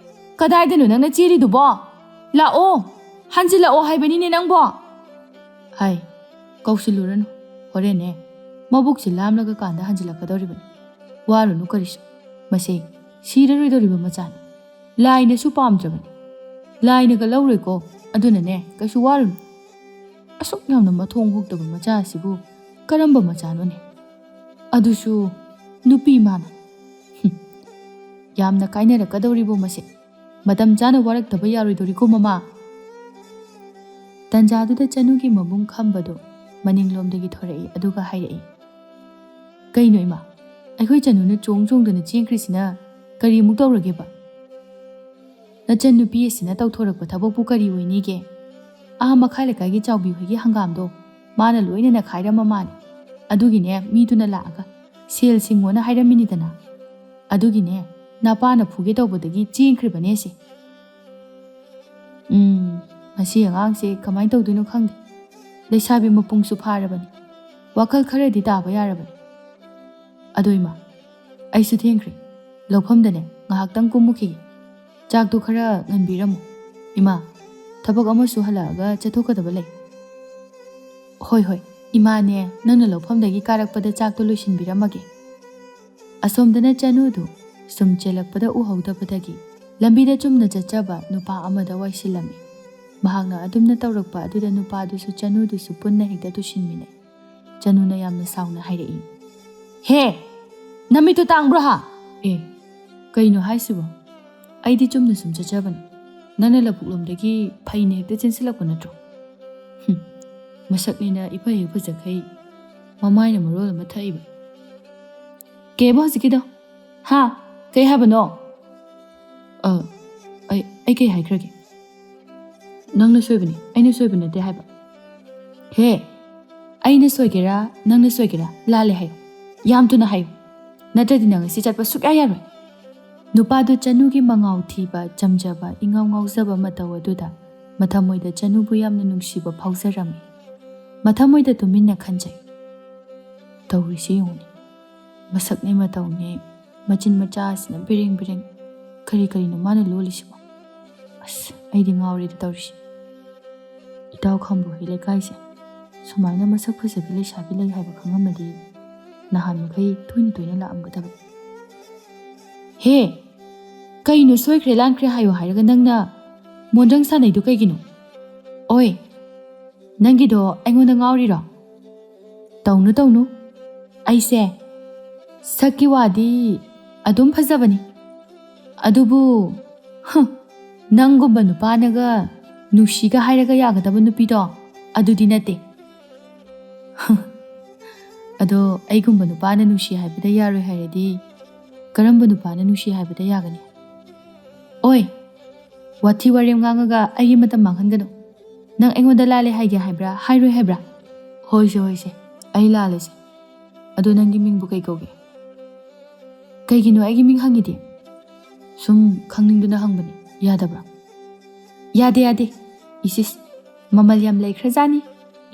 ꯀꯗꯥꯏꯗꯅꯣ ꯅꯪꯅ ꯆꯦꯜꯂꯤꯗꯨꯕꯣ? ꯂꯥꯛꯑꯣ, ꯍꯟꯖꯤꯜꯂꯛꯑꯣ ꯍꯥꯏꯕꯅꯤꯅꯦ ꯅꯪꯕꯣ!" "ꯍꯥꯏ, ꯀꯧꯁꯤꯜꯂꯨꯔꯅꯨ, ꯍꯣꯔꯦꯟꯅꯦ ꯃꯕꯨꯛꯁꯦ ꯂꯥꯝꯂꯒ ꯀꯥꯟꯗ ꯍꯟꯖꯤꯜꯂꯛꯀꯗꯧꯔꯤꯕꯅꯤ꯫ ꯋꯥꯔꯨꯅꯨ ꯀꯔꯤꯁꯨ, ꯃꯁꯦ ꯁꯤꯔꯔꯣꯏꯗꯧꯔꯤꯕ ꯃꯆꯥꯅꯤ꯫ ꯂꯥꯏꯅꯁꯨ ꯄꯥꯝꯗ꯭ꯔꯕꯅꯤ꯫ ꯂꯥꯏꯅꯒ ꯂꯧꯔꯣꯏꯀꯣ, ꯑꯗꯨꯅꯅꯦ ꯀꯩꯁꯨ ꯋꯥꯔꯨꯅꯨ꯫ ꯑꯁꯨꯛ ꯌꯥꯝꯅ ꯃꯊꯣꯡ ꯍꯨꯛꯇꯕ ꯃꯆꯥ ꯑꯁꯤꯕꯨ ꯀꯔꯝꯕ ꯃꯆꯥꯅꯣꯅꯦ? ꯑꯗꯨꯁꯨ ꯅꯨꯄꯤ ꯃꯥꯅ꯫ ꯍꯨꯝ, ꯌꯥꯝꯅ ꯀꯥꯏꯅꯔꯛꯀꯗꯧꯔꯤꯕꯣ ꯃꯁꯦ꯫ ꯃꯇꯝ ꯆꯥꯅ ꯋꯥꯔꯛꯇꯕ ꯌꯥꯔꯣꯏꯗꯧꯔꯤꯀꯣ ꯃꯃꯥ!" ꯇꯟꯖꯥꯗꯨꯗ ꯆꯅꯨꯒꯤ ꯃꯕꯨꯡ ꯈꯝꯕꯗꯨ ꯃꯅꯤꯡꯂꯣꯝꯗꯒꯤ ꯊꯣꯔꯛꯏ, ꯑꯗꯨꯒ ꯍꯥꯏꯔꯛꯏ, "ꯀꯩꯅꯣ ꯏꯃꯥ, ꯑꯩꯈꯣꯏ ꯆꯅꯨꯅ ꯆꯣꯡ ꯆꯣꯡꯗꯅ ꯆꯦꯟꯈ꯭ꯔꯤꯁꯤꯅ ꯀꯔꯤꯃꯨꯛ ꯇꯧꯔꯒꯦꯕ? ꯅꯆꯟ ꯅꯨꯄꯤ ꯑꯁꯤꯅ ꯇꯧꯊꯣꯔꯛꯄ ꯊꯕꯛꯄꯨ ꯀꯔꯤ ꯑꯣꯏꯅꯤꯒꯦ? ꯑꯥ ꯃꯈꯥ ꯂꯩꯀꯥꯏꯒꯤ ꯆꯥꯎꯕꯤ ꯍꯣꯏꯒꯤ ꯍꯪꯒꯥꯝꯗꯣ ꯃꯥꯅ ꯂꯣꯏꯅ ꯅꯈꯥꯏꯔꯝꯃ ꯃꯥꯜꯂꯦ꯫ ꯑꯗꯨꯒꯤꯅꯦ ꯃꯤꯗꯨꯅ ꯂꯥꯛꯑꯒ ꯁꯦꯜ ꯁꯤꯡꯉꯣꯅ ꯍꯥꯏꯔꯝꯃꯤꯅꯤꯗꯅ꯫ ꯑꯗꯨꯒꯤꯅꯦ ꯅꯄꯥꯅ ꯐꯨꯒꯦ ꯇꯧꯕꯗꯒꯤ ꯆꯦꯟꯈ꯭ꯔꯤꯕꯅꯦ ꯁꯦ꯫" ꯎꯝ, ꯃꯁꯤ ꯑꯉꯥꯡꯁꯦ ꯀꯃꯥꯏꯅ ꯇꯧꯗꯣꯏꯅꯣ ꯈꯪꯗꯦ꯫ ꯂꯩꯁꯥꯕꯤ ꯃꯄꯨꯡꯁꯨ ꯐꯥꯔꯕꯅꯤ꯫ ꯋꯥꯈꯜ ꯈꯔꯗꯤ ꯇꯥꯕ ꯌꯥꯔꯕꯅꯤ꯫ ꯑꯗꯣ ꯏꯃꯥ, ꯑꯩꯁꯨ ꯊꯦꯡꯈ꯭ꯔꯦ꯫ ꯂꯧꯐꯝꯗꯅꯦ ꯉꯥꯏꯍꯥꯛꯇꯪ ꯀꯨꯝꯃꯨꯈꯤꯒꯦ꯫ ꯆꯥꯛꯇꯣ ꯈꯔ ꯉꯟꯕꯤꯔꯝꯃꯨ꯫ ꯏꯃꯥ, ꯊꯕꯛ ꯑꯃꯁꯨ ꯍꯜꯂꯛꯑꯒ ꯆꯠꯊꯣꯛꯀꯗꯕ ꯂꯩ꯫ ꯍꯣꯏ, ꯍꯣꯏ, ꯏꯃꯥꯅꯦ ꯅꯪꯅ ꯂꯧꯐꯝꯗꯒꯤ ꯀꯥꯔꯛꯄꯗ ꯆꯥꯛꯇꯣ ꯂꯣꯏꯁꯤꯟꯕꯤꯔꯝꯃꯒꯦ꯫ ꯑꯁꯣꯝꯗꯅ ꯆꯅꯨꯗꯨ ꯁꯨꯝ ꯆꯦꯜꯂꯛꯄꯗ ꯎꯍꯧꯗꯕꯗꯒꯤ ꯂꯝꯕꯤꯗ ꯆꯨꯝꯅ ꯆꯠꯆꯕ ꯅꯨꯄꯥ ꯑꯃꯗ ꯋꯥꯏꯁꯤꯜꯂꯝꯃꯤ꯫ ꯃꯍꯥꯛꯅ ꯑꯗꯨꯝꯅ ꯇꯧꯔꯛꯄ ꯑꯗꯨꯗ ꯅꯨꯄꯥꯗꯨꯁꯨ ꯆꯅꯨꯗꯨꯁꯨ ꯄꯨꯟꯅ ꯍꯦꯛꯇ ꯇꯨꯁꯤꯟꯃꯤꯟꯅꯩ꯫ ꯆꯅꯨꯅ ꯌꯥꯝꯅ ꯁꯥꯎꯅ ꯍꯥꯏꯔꯛꯏ, "ꯍꯦ! ꯅꯃꯤꯠꯇꯨ ꯇꯥꯡꯕ꯭ꯔꯣ ꯍꯥ?" "ꯑꯦ, ꯀꯩꯅꯣ ꯍꯥꯏꯁꯤꯕꯣ? ꯑꯩꯗꯤ ꯆꯨꯝꯅ ꯁꯨꯝ ꯆꯠꯆꯕꯅꯤ꯫ ꯅꯪꯅ ꯂꯧꯕꯨꯛꯂꯣꯝꯗꯒꯤ ꯐꯩꯅ ꯍꯦꯛꯇ ꯆꯦꯟꯁꯤꯜꯂꯛꯄ ꯅꯠꯇ꯭ꯔꯣ?" ꯍꯨꯝ, ꯃꯁꯛꯅꯤꯅ ꯏꯐ ꯍꯦꯛ ꯐꯖꯈꯩ, ꯃꯃꯥꯏꯅ ꯃꯔꯣꯜ ꯑꯃ ꯊꯛꯏꯕ꯫ "ꯀꯩꯕ ꯍꯧꯖꯤꯛꯀꯤꯗꯣ? ꯍꯥ? ꯀꯩ ꯍꯥꯏꯕꯅꯣ?" "ꯑ, ꯑꯩ, ꯑꯩ ꯀꯩ ꯍꯥꯏꯈ꯭ꯔꯒꯦ?" "ꯅꯪꯅ ꯁꯣꯏꯕꯅꯤ, ꯑꯩꯅ ꯁꯣꯏꯕ ꯅꯠꯇꯦ ꯍꯥꯏꯕ꯫" "ꯍꯦ, ꯑꯩꯅ ꯁꯣꯏꯒꯦꯔꯥ, ꯅꯪꯅ ꯁꯣꯏꯒꯦꯔꯥ, ꯂꯥꯜꯂꯦ ꯍꯥꯏꯌꯨ꯫ ꯌꯥꯝ ꯊꯨꯅ ꯍꯥꯏꯌꯨ꯫ ꯅꯠꯇ꯭ꯔꯗꯤ ꯅꯪ ꯉꯁꯤ ꯆꯠꯄ ꯁꯨꯛꯌꯥ ꯌꯥꯔꯣꯏ꯫" ꯅꯨꯄꯥꯗꯨ ꯆꯅꯨꯒꯤ ꯃꯉꯥꯎ ꯊꯤꯕ, ꯆꯝꯖꯕ, ꯏꯉꯥꯎ ꯉꯥꯎꯖꯕ ꯃꯇꯧ ꯑꯗꯨꯗ ꯃꯊꯃꯣꯏꯗ ꯆꯅꯨꯕꯨ ꯌꯥꯝꯅ ꯅꯨꯡꯁꯤꯕ ꯐꯥꯎꯖꯔꯝꯃꯤ꯫ ꯃꯊꯃꯣꯏꯗ ꯇꯨꯃꯤꯟꯅ ꯈꯟꯖꯩ, "ꯇꯧꯔꯤꯁꯤ ꯌꯦꯡꯉꯨꯅꯦ, ꯃꯁꯛꯅꯦ ꯃꯇꯧꯅꯦ, ꯃꯆꯤꯟ ꯃꯆꯥꯁꯤꯅ ꯕꯤꯔꯦꯡ ꯕꯤꯔꯦꯡ, ꯀꯔꯤ ꯀꯔꯤꯅꯣ ꯃꯥꯅ ꯂꯣꯜꯂꯤꯁꯤꯕꯣ? ꯑꯁ, ꯑꯩꯗꯤ ꯉꯥꯎꯔꯦꯗ ꯇꯧꯔꯤꯁꯤ꯫ ꯏꯇꯥꯎ ꯈꯥꯝꯕꯣ ꯍꯣꯏ ꯂꯩꯀꯥꯏꯁꯦ ꯁꯨꯃꯥꯏꯅ ꯃꯁꯛ ꯐꯖꯕꯤ ꯂꯩꯁꯥꯕꯤ ꯂꯩ ꯍꯥꯏꯕ ꯈꯪꯉꯝꯃꯗꯤ ꯅꯍꯥꯟ ꯃꯈꯩ ꯇꯣꯏꯅ ꯇꯣꯏꯅ ꯂꯥꯛꯑꯝꯒꯗꯕ꯫" "ꯍꯦ, ꯀꯩꯅꯣ ꯁꯣꯏꯈ꯭ꯔꯦ ꯂꯥꯟꯈ꯭ꯔꯦ ꯍꯥꯏꯌꯣ ꯍꯥꯏꯔꯒ ꯅꯪꯅ ꯃꯣꯟꯗ꯭ꯔꯪ ꯁꯥꯟꯅꯩꯗꯣ ꯀꯩꯒꯤꯅꯣ? ꯑꯣꯏ, ꯅꯪꯒꯤꯗꯣ ꯑꯩꯉꯣꯟꯗ ꯉꯥꯎꯔꯤꯔꯣ?" "ꯇꯧꯅꯨ, ꯇꯧꯅꯨ꯫ ꯑꯩꯁꯦ ꯁꯛꯀꯤ ꯋꯥꯗꯤ ꯑꯗꯨꯝ ꯐꯖꯕꯅꯤ꯫ ꯑꯗꯨꯕꯨ, ꯍ, ꯅꯪꯒꯨꯝꯕ ꯅꯨꯄꯥꯅꯒ ꯅꯨꯡꯁꯤꯒ ꯍꯥꯏꯔꯒ ꯌꯥꯒꯗꯕ ꯅꯨꯄꯤꯗꯣ ꯑꯗꯨꯗꯤ ꯅꯠꯇꯦ꯫" "ꯍ, ꯑꯗꯣ ꯑꯩꯒꯨꯝꯕ ꯅꯨꯄꯥꯅ ꯅꯨꯡꯁꯤ ꯍꯥꯏꯕꯗ ꯌꯥꯔꯣꯏ ꯍꯥꯏꯔꯗꯤ ꯀꯔꯝꯕ ꯅꯨꯄꯥꯅ ꯅꯨꯡꯁꯤ ꯍꯥꯏꯕꯗ ꯌꯥꯒꯅꯤ? ꯑꯣꯏ, ꯋꯥꯊꯤ ꯋꯥꯔꯦꯝ ꯉꯥꯡꯉꯒ ꯑꯩꯒꯤ ꯃꯇꯝ ꯃꯥꯡꯍꯟꯒꯅꯨ꯫ ꯅꯪ ꯑꯩꯉꯣꯟꯗ ꯂꯥꯜꯂꯦ ꯍꯥꯏꯒꯦ ꯍꯥꯏꯕ꯭ꯔꯥ, ꯍꯥꯏꯔꯣꯏ ꯍꯥꯏꯕ꯭ꯔꯥ?" "ꯍꯣꯏꯁꯦ, ꯍꯣꯏꯁꯦ, ꯑꯩ ꯂꯥꯜꯂꯦꯁꯦ꯫ ꯑꯗꯣ ꯅꯪꯒꯤ ꯃꯤꯡꯕꯨ ꯀꯩ ꯀꯧꯒꯦ?" "ꯀꯩꯒꯤꯅꯣ ꯑꯩꯒꯤ ꯃꯤꯡ ꯍꯪꯉꯤꯗꯤ?" "ꯁꯨꯝ ꯈꯪꯅꯤꯡꯗꯨꯅ ꯍꯪꯕꯅꯤ, ꯌꯥꯗꯕ꯭ꯔꯥ?" "ꯌꯥꯗꯦ, ꯌꯥꯗꯦ꯫ ꯏꯁ, ꯏꯁ, ꯃꯃꯜ ꯌꯥꯝ ꯂꯩꯈ꯭ꯔꯖꯥꯠꯅꯤ꯫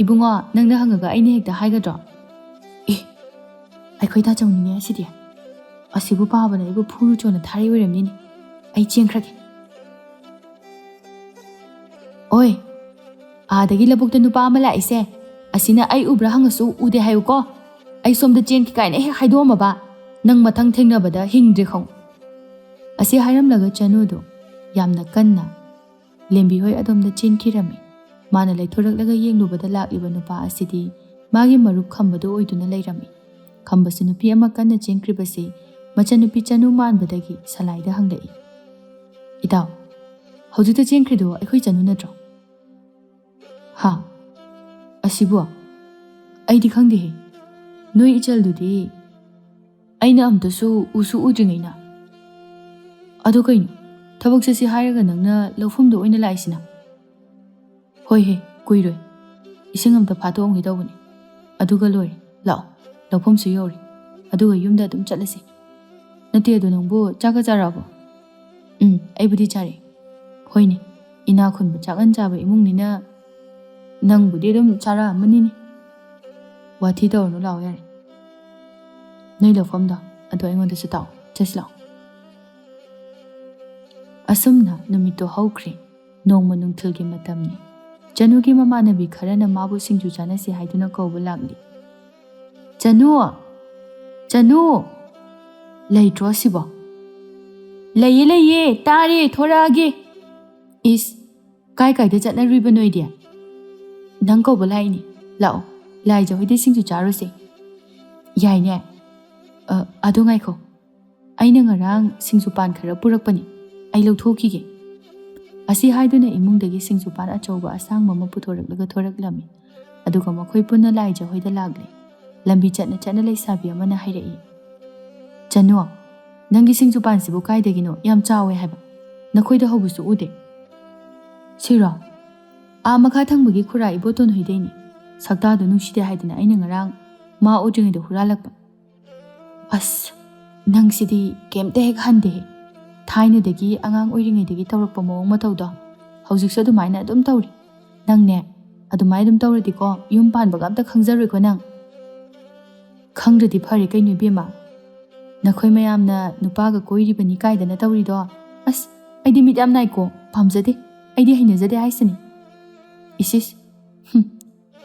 ꯏꯕꯨꯡꯉꯣ, ꯅꯪꯅ ꯍꯪꯉꯒ ꯑꯩꯅ ꯍꯦꯛꯇ ꯍꯥꯏꯒꯗ꯭ꯔꯣ? ꯈꯣꯏꯗꯥ ꯆꯧꯅꯤꯡꯉꯦ ꯑꯁꯤꯗꯤ꯫ ꯑꯁꯤꯕꯨ ꯄꯥꯕꯅ ꯑꯩꯕꯨ ꯐꯨꯔꯨ ꯆꯣꯅ ꯊꯥꯔꯛꯏ ꯑꯣꯏꯔꯝꯅꯤꯅꯦ꯫ ꯑꯩ ꯆꯦꯟꯈ꯭ꯔꯒꯦ꯫ ꯑꯣꯏ, ꯑꯥꯗꯒꯤ ꯂꯧꯕꯨꯛꯇ ꯅꯨꯄꯥ ꯑꯃ ꯂꯥꯛꯏꯁꯦ, ꯑꯁꯤꯅ ꯑꯩ ꯎꯕ꯭ꯔꯥ ꯍꯪꯉꯁꯨ ꯎꯗꯦ ꯍꯥꯏꯌꯨꯀꯣ꯫ ꯑꯩ ꯁꯣꯝꯗ ꯆꯦꯟꯈꯤ ꯀꯥꯏꯅ ꯍꯦꯛ ꯍꯥꯏꯗꯣꯛꯑꯝꯃꯕ, ꯅꯪ ꯃꯊꯪ ꯊꯦꯡꯅꯕꯗ ꯍꯤꯡꯗ꯭ꯔꯦ ꯈꯪꯉꯨ꯫ ꯑꯁꯤ ꯍꯥꯏꯔꯝꯂꯒ ꯆꯅꯨꯗꯣ ꯌꯥꯝꯅ ꯀꯟꯅ ꯂꯦꯝꯕꯤ ꯍꯣꯏ ꯑꯗꯣꯝꯗ ꯆꯦꯟꯈꯤꯔꯝꯃꯤ꯫ ꯃꯥꯅ ꯂꯩꯊꯣꯔꯛꯂꯒ ꯌꯦꯡꯂꯨꯕꯗ ꯂꯥꯛꯂꯤꯕ ꯅꯨꯄꯥ ꯑꯁꯤꯗꯤ ꯃꯥꯒꯤ ꯃꯔꯨꯞ ꯈꯝꯕꯗꯨ ꯑꯣꯏꯗꯨꯅ ꯂꯩꯔꯝꯃꯤ꯫ ꯈꯝꯕꯁꯨ ꯅꯨꯄꯤ ꯑꯃ ꯀꯟꯅ ꯆꯦꯟꯈ꯭ꯔꯤꯕꯁꯤ ꯃꯆꯟꯅꯨꯄꯤ ꯆꯅꯨ ꯃꯥꯟꯕꯗꯒꯤ ꯁꯂꯥꯏꯗ ꯍꯪꯂꯛꯏ, "ꯏꯇꯥꯎ, ꯍꯧꯖꯤꯛꯇ ꯆꯦꯟꯈ꯭ꯔꯤꯗꯣ ꯑꯩꯈꯣꯏ ꯆꯅꯨ ꯅꯠꯇ꯭ꯔꯣ?" "ꯍꯥ? ꯑꯁꯤꯕꯨ? ꯑꯩꯗꯤ ꯈꯪꯗꯦꯍꯦ꯫ ꯅꯣꯏ ꯏꯆꯜꯗꯨꯗꯤ ꯑꯩꯅ ꯑꯝꯇꯁꯨ ꯎꯁꯨ ꯎꯗ꯭ꯔꯤꯉꯩꯅ꯫ ꯑꯗꯣ ꯀꯩꯅꯣ, ꯊꯕꯛ ꯆꯠꯁꯤ ꯍꯥꯏꯔꯒ ꯅꯪꯅ ꯂꯧꯐꯝꯗ ꯑꯣꯏꯅ ꯂꯥꯛꯏꯁꯤꯅ?" "ꯍꯣꯏ ꯍꯦ, ꯀꯨꯏꯔꯣꯏ꯫ ꯏꯁꯤꯡ ꯑꯝꯇ ꯐꯥꯠꯇꯣꯛꯑꯝꯒꯦ ꯇꯧꯕꯅꯤ꯫ ꯑꯗꯨꯒ ꯂꯣꯏꯔꯦ꯫ ꯂꯥꯛꯑꯣ, ꯂꯧꯐꯝꯁꯨ ꯌꯧꯔꯦ꯫ ꯑꯗꯨꯒ ꯌꯨꯝꯗ ꯑꯗꯨꯝ ꯆꯠꯂꯁꯤ꯫ ꯅꯠꯇꯦ, ꯑꯗꯣ ꯅꯪꯕꯨ ꯆꯥꯛꯀ ꯆꯥꯔꯛꯑꯕꯣ?" "ꯎꯝ, ꯑꯩꯕꯨꯗꯤ ꯆꯥꯔꯦ꯫ ꯍꯣꯏꯅꯦ, ꯏꯅꯥ ꯈꯨꯟꯕ ꯆꯥꯛꯉꯟ ꯆꯥꯕ ꯏꯃꯨꯡꯅꯤꯅ ꯅꯪꯕꯨꯗꯤ ꯑꯗꯨꯝ ꯆꯥꯔꯛꯑꯝꯃꯅꯤꯅꯦ꯫ ꯋꯥꯊꯤ ꯇꯧꯔꯅꯨ, ꯂꯥꯛꯑꯣ ꯌꯥꯔꯦ꯫ ꯅꯣꯏ ꯂꯧꯐꯝꯗꯣ ꯑꯗꯣ ꯑꯩꯉꯣꯟꯗꯁꯨ ꯇꯥꯛꯑꯣ꯫ ꯆꯠꯁꯤ ꯂꯥꯛꯑꯣ꯫" ꯑꯁꯨꯝꯅ ꯅꯨꯃꯤꯠꯇꯣ ꯍꯧꯈ꯭ꯔꯦ꯫ ꯅꯣꯡꯃ ꯅꯨꯡꯊꯤꯜꯒꯤ ꯃꯇꯝꯅꯤ꯫ ꯆꯅꯨꯒꯤ ꯃꯃꯥꯟꯅꯕꯤ ꯈꯔꯅ ꯃꯥꯕꯨ ꯁꯤꯡꯖꯨ ꯆꯥꯅꯁꯤ ꯍꯥꯏꯗꯨꯅ ꯀꯧꯕ ꯂꯥꯛꯂꯤ꯫ "ꯆꯅꯨ! ꯆꯅꯨ! ꯂꯩꯇ꯭ꯔꯣ ꯁꯤꯕꯣ?" "ꯂꯩꯌꯦ, ꯂꯩꯌꯦ, ꯇꯥꯔꯦ, ꯊꯣꯔꯛꯑꯒꯦ꯫" "ꯏꯁ, ꯀꯥꯏ ꯀꯥꯏꯗ ꯆꯠꯅꯔꯨꯏꯕ ꯅꯣꯏꯗꯤ?" "ꯅꯪ ꯀꯧꯕ ꯂꯥꯛꯏꯅꯦ꯫ ꯂꯥꯛꯑꯣ, ꯂꯥꯏꯖ ꯍꯣꯏꯗ ꯁꯤꯡꯖꯨ ꯆꯥꯔꯨꯁꯦ꯫" "ꯌꯥꯏꯅꯦ꯫ ꯑ, ꯑꯗꯣ ꯉꯥꯏꯈꯣ, ꯑꯩꯅ ꯉꯔꯥꯡ ꯁꯤꯡꯖꯨ ꯄꯥꯟ ꯈꯔ ꯄꯨꯔꯛꯄꯅꯤ, ꯑꯩ ꯂꯧꯊꯣꯛꯈꯤꯒꯦ꯫" ꯑꯁꯤ ꯍꯥꯏꯗꯨꯅ ꯏꯃꯨꯡꯗꯒꯤ ꯁꯤꯡꯖꯨ ꯄꯥꯟ ꯑꯆꯧꯕ ꯑꯁꯥꯡꯕ ꯑꯃ ꯄꯨꯊꯣꯔꯛꯂꯒ ꯊꯣꯔꯛꯂꯝꯃꯤ꯫ ꯑꯗꯨꯒ ꯃꯈꯣꯏ ꯄꯨꯟꯅ ꯂꯥꯏꯖ ꯍꯣꯏꯗ ꯂꯥꯛꯂꯦ꯫ ꯂꯝꯕꯤ ꯆꯠꯅ ꯆꯠꯅ ꯂꯩꯁꯥꯕꯤ ꯑꯃꯅ ꯍꯥꯏꯔꯛꯏ, "ꯆꯅꯨ, ꯅꯪꯒꯤ ꯁꯤꯡꯖꯨ ꯄꯥꯟꯁꯤꯕꯨ ꯀꯥꯏꯗꯒꯤꯅꯣ? ꯌꯥꯝ ꯆꯥꯎꯋꯦ ꯍꯥꯏꯕ, ꯅꯈꯣꯏꯗ ꯍꯧꯕꯁꯨ ꯎꯗꯦ꯫" "ꯁꯤꯔꯣ? ꯑꯥ ꯃꯈꯥ ꯊꯪꯕꯒꯤ ꯈꯨꯔꯥ ꯏꯕꯣꯇꯣꯟ ꯍꯣꯏꯗꯩꯅꯤ꯫ ꯁꯛꯇꯥꯗꯣ ꯅꯨꯡꯁꯤꯗꯦ ꯍꯥꯏꯗꯅ ꯑꯩꯅ ꯉꯔꯥꯡ ꯃꯥ ꯎꯗ꯭ꯔꯤꯉꯩꯗ ꯍꯨꯔꯥꯜꯂꯛꯄ꯫" "ꯑꯁ, ꯅꯪꯁꯤꯗꯤ ꯀꯩꯝꯇ ꯍꯦꯛ ꯍꯟꯗꯦꯍꯦ꯫ ꯊꯥꯏꯅꯗꯒꯤ, ꯑꯉꯥꯡ ꯑꯣꯏꯔꯤꯉꯩꯗꯒꯤ ꯇꯧꯔꯛꯄ ꯃꯑꯣꯡ ꯃꯇꯧꯗꯣ ꯍꯧꯖꯤꯛꯁꯨ ꯑꯗꯨꯃꯥꯏꯅ ꯑꯗꯨꯝ ꯇꯧꯔꯤ꯫ ꯅꯪꯅꯦ, ꯑꯗꯨꯃꯥꯏꯅ ꯑꯗꯨꯝ ꯇꯧꯔꯗꯤꯀꯣ, ꯌꯨꯝ ꯄꯥꯟꯕꯒ ꯑꯝꯇ ꯈꯪꯖꯔꯣꯏꯀꯣ ꯅꯪ꯫" "ꯈꯪꯗ꯭ꯔꯗꯤ ꯐꯔꯦ ꯀꯩꯅꯣ ꯏꯕꯦꯝꯃ꯫ ꯅꯈꯣꯏ ꯃꯌꯥꯝꯅ ꯅꯨꯄꯥꯒ ꯀꯣꯏꯔꯤꯕꯅꯤ ꯀꯥꯏꯗꯅ ꯇꯧꯔꯤꯗꯣ, ꯑꯁ, ꯑꯩꯗꯤ ꯃꯤꯠ ꯌꯥꯝ ꯅꯥꯏꯀꯣ, ꯄꯥꯝꯖꯗꯦ, ꯑꯩꯗꯤ ꯍꯩꯅꯖꯗꯦ ꯍꯥꯏꯁꯤꯅꯤ꯫ ꯏꯁꯤꯁ, ꯍꯨꯝ,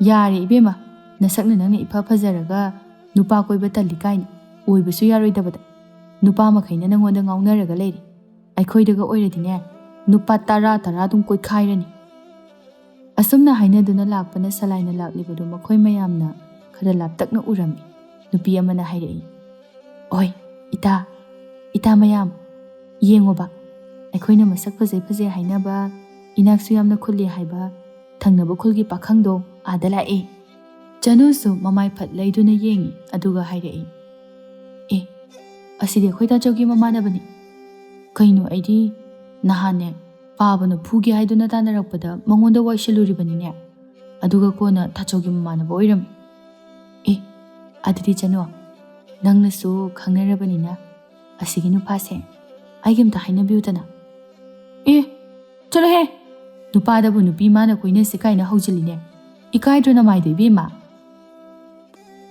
ꯌꯥꯔꯦ ꯏꯕꯦꯝꯃ, ꯅꯁꯛꯅ ꯅꯪꯅ ꯏꯐ ꯐꯖꯔꯒ ꯅꯨꯄꯥ ꯀꯣꯏꯕ ꯇꯜꯂꯤ ꯀꯥꯏꯅ, ꯑꯣꯏꯕꯁꯨ ꯌꯥꯔꯣꯏꯗꯕꯗ꯫ ꯅꯨꯄꯥ ꯃꯈꯩꯅ ꯅꯪꯉꯣꯟꯗ ꯉꯥꯎꯅꯔꯒ ꯂꯩꯔꯦ꯫ ꯑꯩꯈꯣꯏꯗꯒ ꯑꯣꯏꯔꯗꯤꯅꯦ, ꯅꯨꯄꯥ ꯇꯔꯥ ꯇꯔꯥ ꯑꯗꯨꯝ ꯀꯣꯏꯈꯥꯏꯔꯅꯤ"꯫ ꯑꯁꯨꯝꯅ ꯍꯥꯏꯅꯗꯨꯅ ꯂꯥꯛꯄꯅ ꯁꯂꯥꯏꯅ ꯂꯥꯛꯂꯤꯕꯗꯨ ꯃꯈꯣꯏ ꯃꯌꯥꯝꯅ ꯈꯔ ꯂꯥꯞꯇꯛꯅ ꯎꯔꯝꯃꯤ꯫ ꯅꯨꯄꯤ ꯑꯃꯅ ꯍꯥꯏꯔꯛꯏ, "ꯑꯣꯏ, ꯏꯇꯥ, ꯏꯇꯥ ꯃꯌꯥꯝ, ꯌꯦꯡꯉꯣꯕ, ꯑꯩꯈꯣꯏꯅ ꯃꯁꯛ ꯐꯖꯩ ꯐꯖꯩ ꯍꯥꯏꯅꯕ, ꯏꯅꯥꯛꯁꯨ ꯌꯥꯝꯅ ꯈꯨꯜꯂꯤ ꯍꯥꯏꯕ ꯊꯪꯅꯕ ꯈꯨꯜꯒꯤ ꯄꯥꯈꯪꯗꯣ ꯑꯥꯗ ꯂꯥꯛꯑꯦ"꯫ ꯆꯅꯨꯁꯨ ꯃꯃꯥꯏ ꯐꯠ ꯂꯩꯗꯨꯅ ꯌꯦꯡꯉꯤ, ꯑꯗꯨꯒ ꯍꯥꯏꯔꯛꯏ, "ꯑꯦ, ꯑꯁꯤꯗꯤ ꯑꯩꯈꯣꯏ ꯇꯥꯆꯧꯒꯤ ꯃꯃꯥꯟꯅꯕꯅꯤ꯫ ꯀꯩꯅꯣ, ꯑꯩꯗꯤ ꯅꯍꯥꯟꯅꯦ ꯄꯥꯕꯅ ꯐꯨꯒꯦ ꯍꯥꯏꯗꯨꯅ ꯇꯥꯟꯅꯔꯛꯄꯗ ꯃꯉꯣꯟꯗ ꯋꯥꯏꯁꯤꯜꯂꯨꯔꯤꯕꯅꯤꯅꯦ, ꯑꯗꯨꯒ ꯀꯣꯟꯅ ꯇꯥꯆꯧꯒꯤ ꯃꯃꯥꯟꯅꯕ ꯑꯣꯏꯔꯝꯃꯤ꯫ ꯑꯦ, ꯑꯗꯨꯗꯤ ꯆꯅꯨ, ꯅꯪꯅꯁꯨ ꯈꯪꯅꯔꯕꯅꯤꯅ ꯑꯁꯤꯒꯤ ꯅꯨꯄꯥꯁꯦ ꯑꯩꯒꯤ ꯑꯝꯇ ꯍꯥꯏꯅꯕꯤꯌꯨꯗꯅ"꯫ "ꯑꯦ, ꯆꯠꯂꯣꯍꯦ! ꯅꯨꯄꯥꯗꯕꯨ ꯅꯨꯄꯤ ꯃꯥꯅ ꯀꯣꯏꯅꯁꯤ ꯀꯥꯏꯅ ꯍꯧꯖꯤꯜꯂꯤꯅꯦ꯫ ꯏꯀꯥꯏꯗ꯭ꯔꯣ ꯅꯃꯥꯏꯗꯣ ꯏꯕꯦꯝꯃ?"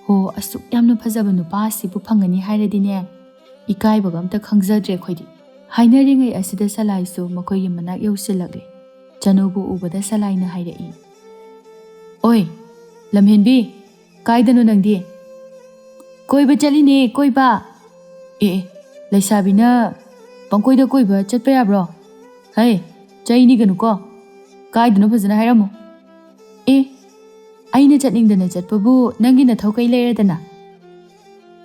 "ꯍꯣ, ꯑꯁꯨꯛ ꯌꯥꯝꯅ ꯐꯖꯕ ꯅꯨꯄꯥ ꯑꯁꯤꯕꯨ ꯐꯪꯒꯅꯤ ꯍꯥꯏꯔꯗꯤꯅꯦ, ꯏꯀꯥꯏꯕꯒ ꯑꯝꯇ ꯈꯪꯖꯗ꯭ꯔꯦ ꯑꯩꯈꯣꯏꯗꯤ"꯫ ꯍꯥꯏꯅꯔꯤꯉꯩ ꯑꯁꯤꯗ ꯁꯂꯥꯏꯁꯨ ꯃꯈꯣꯏꯒꯤ ꯃꯅꯥꯛ ꯌꯧꯁꯤꯜꯂꯛꯂꯦ꯫ ꯆꯅꯨꯕꯨ ꯎꯕꯗ ꯁꯂꯥꯏꯅ ꯍꯥꯏꯔꯛꯏ, "ꯑꯣꯏ, ꯂꯝꯍꯦꯟꯕꯤ, ꯀꯥꯏꯗꯅꯣ ꯅꯪꯗꯤ?" "ꯀꯣꯏꯕ ꯆꯠꯂꯤꯅꯦ, ꯀꯣꯏꯕ"꯫ "ꯑꯦ, ꯑꯦ, ꯂꯩꯁꯥꯕꯤꯅ ꯄꯪꯀꯣꯏꯗ ꯀꯣꯏꯕ ꯆꯠꯄ ꯌꯥꯕ꯭ꯔꯣ? ꯍꯩ, ꯆꯩꯅꯤꯒꯅꯨꯀꯣ꯫ ꯀꯥꯏꯗꯅꯣ ꯐꯖꯅ ꯍꯥꯏꯔꯝꯃꯨ"꯫ "ꯑꯦ, ꯑꯩꯅ ꯆꯠꯅꯤꯡꯗꯅ ꯆꯠꯄꯕꯨ ꯅꯪꯒꯤ ꯅꯊꯧ ꯀꯩ ꯂꯩꯔꯗꯅ?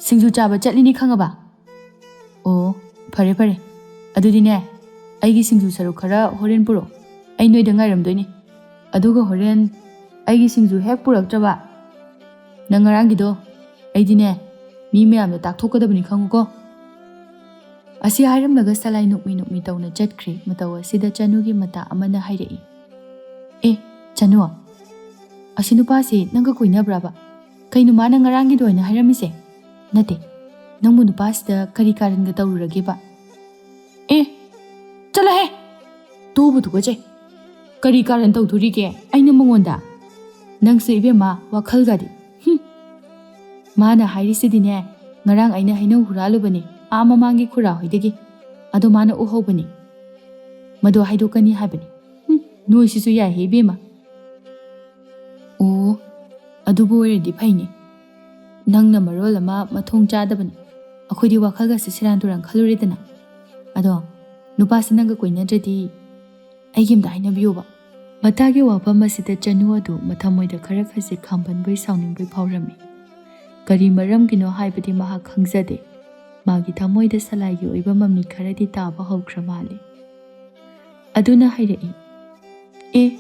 ꯁꯤꯡꯖꯨ ꯆꯥꯕ ꯆꯠꯂꯤꯅꯤ ꯈꯪꯉꯕ?" "ꯑꯣ, ꯐꯔꯦ ꯐꯔꯦ꯫ ꯑꯗꯨꯗꯤꯅꯦ, ꯑꯩꯒꯤ ꯁꯤꯡꯖꯨ ꯁꯔꯨꯛ ꯈꯔ ꯍꯣꯔꯦꯟ ꯄꯨꯔꯛꯑꯣ꯫ ꯑꯩ ꯅꯣꯏꯗ ꯉꯥꯏꯔꯝꯗꯣꯏꯅꯤ꯫ ꯑꯗꯨꯒ ꯍꯣꯔꯦꯟ ꯑꯩꯒꯤ ꯁꯤꯡꯖꯨ ꯍꯦꯛ ꯄꯨꯔꯛꯇ꯭ꯔꯕ, ꯅꯪ ꯉꯔꯥꯡꯒꯤꯗꯣ ꯑꯩꯗꯤꯅꯦ, ꯃꯤ ꯃꯌꯥꯝꯗ ꯇꯥꯛꯊꯣꯛꯀꯗꯕꯅꯤ ꯈꯪꯉꯨꯀꯣ"꯫ ꯑꯁꯤ ꯍꯥꯏꯔꯝꯂꯒ ꯁꯂꯥꯏ ꯅꯣꯛꯃꯤ ꯅꯣꯛꯃꯤ ꯇꯧꯅ ꯆꯠꯈ꯭ꯔꯦ꯫ ꯃꯇꯧ ꯑꯁꯤꯗ ꯆꯅꯨꯒꯤ ꯃꯇꯥ ꯑꯃꯅ ꯍꯥꯏꯔꯛꯏ, "ꯑꯦ, ꯆꯅꯨ, ꯑꯁꯤ ꯅꯨꯄꯥꯁꯤ ꯅꯪꯒ ꯀꯣꯏꯅꯕ꯭ꯔꯕ? ꯀꯩꯅꯣ ꯃꯥꯅ ꯉꯔꯥꯡꯒꯤꯗꯣ ꯑꯣꯏꯅ ꯍꯥꯏꯔꯝꯃꯤꯁꯦ? ꯅꯠꯇꯦ, ꯅꯪꯕꯨ ꯅꯨꯄꯥꯁꯤꯗ ꯀꯔꯤ ꯀꯥꯔꯟꯒ ꯇꯧꯔꯨꯔꯒꯦꯕ?" "ꯑꯦ, ꯆꯠꯂꯣꯍꯦ! ꯇꯨꯕꯨ ꯇꯨꯀꯠꯆꯩ꯫ ꯀꯔꯤ ꯀꯥꯔꯟ ꯇꯧꯗꯣꯔꯤꯒꯦ ꯑꯩꯅ ꯃꯉꯣꯟꯗ? ꯅꯪꯁꯨ ꯏꯕꯦꯝꯃ, ꯋꯥꯈꯜꯒꯗꯤ꯫ ꯍꯨꯝ!" ꯃꯥꯅ ꯍꯥꯏꯔꯤꯁꯤꯗꯤꯅꯦ, ꯉꯔꯥꯡ ꯑꯩꯅ ꯍꯩꯅꯧ ꯍꯨꯔꯥꯜꯂꯨꯕꯅꯦ, ꯑꯥ ꯃꯃꯥꯡꯒꯤ ꯈꯨꯔꯥ ꯍꯣꯏꯗꯒꯤ꯫ ꯑꯗꯣ ꯃꯥꯅ ꯎꯍꯧꯕꯅꯤ꯫ ꯃꯗꯨ ꯍꯥꯏꯗꯣꯛꯀꯅꯤ ꯍꯥꯏꯕꯅꯤ꯫ ꯍꯨꯝ, ꯅꯣꯏꯁꯤꯁꯨ ꯌꯥꯏꯍꯦ ꯏꯕꯦꯝꯃ꯫ ꯑꯣ, ꯑꯗꯨꯕꯨ ꯑꯣꯏꯔꯗꯤ ꯐꯩꯅꯦ꯫ ꯅꯪꯅ ꯃꯔꯣꯜ ꯑꯃ ꯃꯊꯣꯡ ꯆꯥꯗꯕꯅꯤ꯫ ꯑꯩꯈꯣꯏꯗꯤ ꯋꯥꯈꯜꯒꯁꯦ ꯁꯦꯔꯥꯟ ꯇꯨꯔꯥꯟ ꯈꯜꯂꯨꯔꯦꯗꯅ꯫ ꯑꯗꯣ ꯅꯨꯄꯥꯁꯤ ꯅꯪꯒ ꯀꯣꯏꯅꯗ꯭ꯔꯗꯤ ꯑꯩꯒꯤ ꯑꯝꯇ ꯍꯥꯏꯅꯕꯤꯌꯣꯕ꯫ ꯃꯇꯥꯒꯤ ꯋꯥꯐꯝ ꯑꯁꯤꯗ ꯆꯅꯨ ꯑꯗꯨ ꯃꯊꯃꯣꯏꯗ ꯈꯔ ꯈꯖꯤꯛ ꯈꯥꯝꯕꯟꯕꯣꯏ ꯁꯥꯎꯅꯤꯡꯕꯣꯏ ꯐꯥꯎꯔꯝꯃꯤ꯫ ꯀꯔꯤ ꯃꯔꯝꯒꯤꯅꯣ ꯍꯥꯏꯕꯗꯤ ꯃꯍꯥꯛ ꯈꯪꯖꯗꯦ꯫ ꯃꯥꯒꯤ ꯊꯃꯣꯏꯗ ꯁꯂꯥꯏꯒꯤ ꯑꯣꯏꯕ ꯃꯃꯤ ꯈꯔꯗꯤ ꯇꯥꯕ ꯍꯧꯈ꯭ꯔ ꯃꯥꯜꯂꯦ꯫ ꯑꯗꯨꯅ ꯍꯥꯏꯔꯛꯏ, "ꯑꯦ,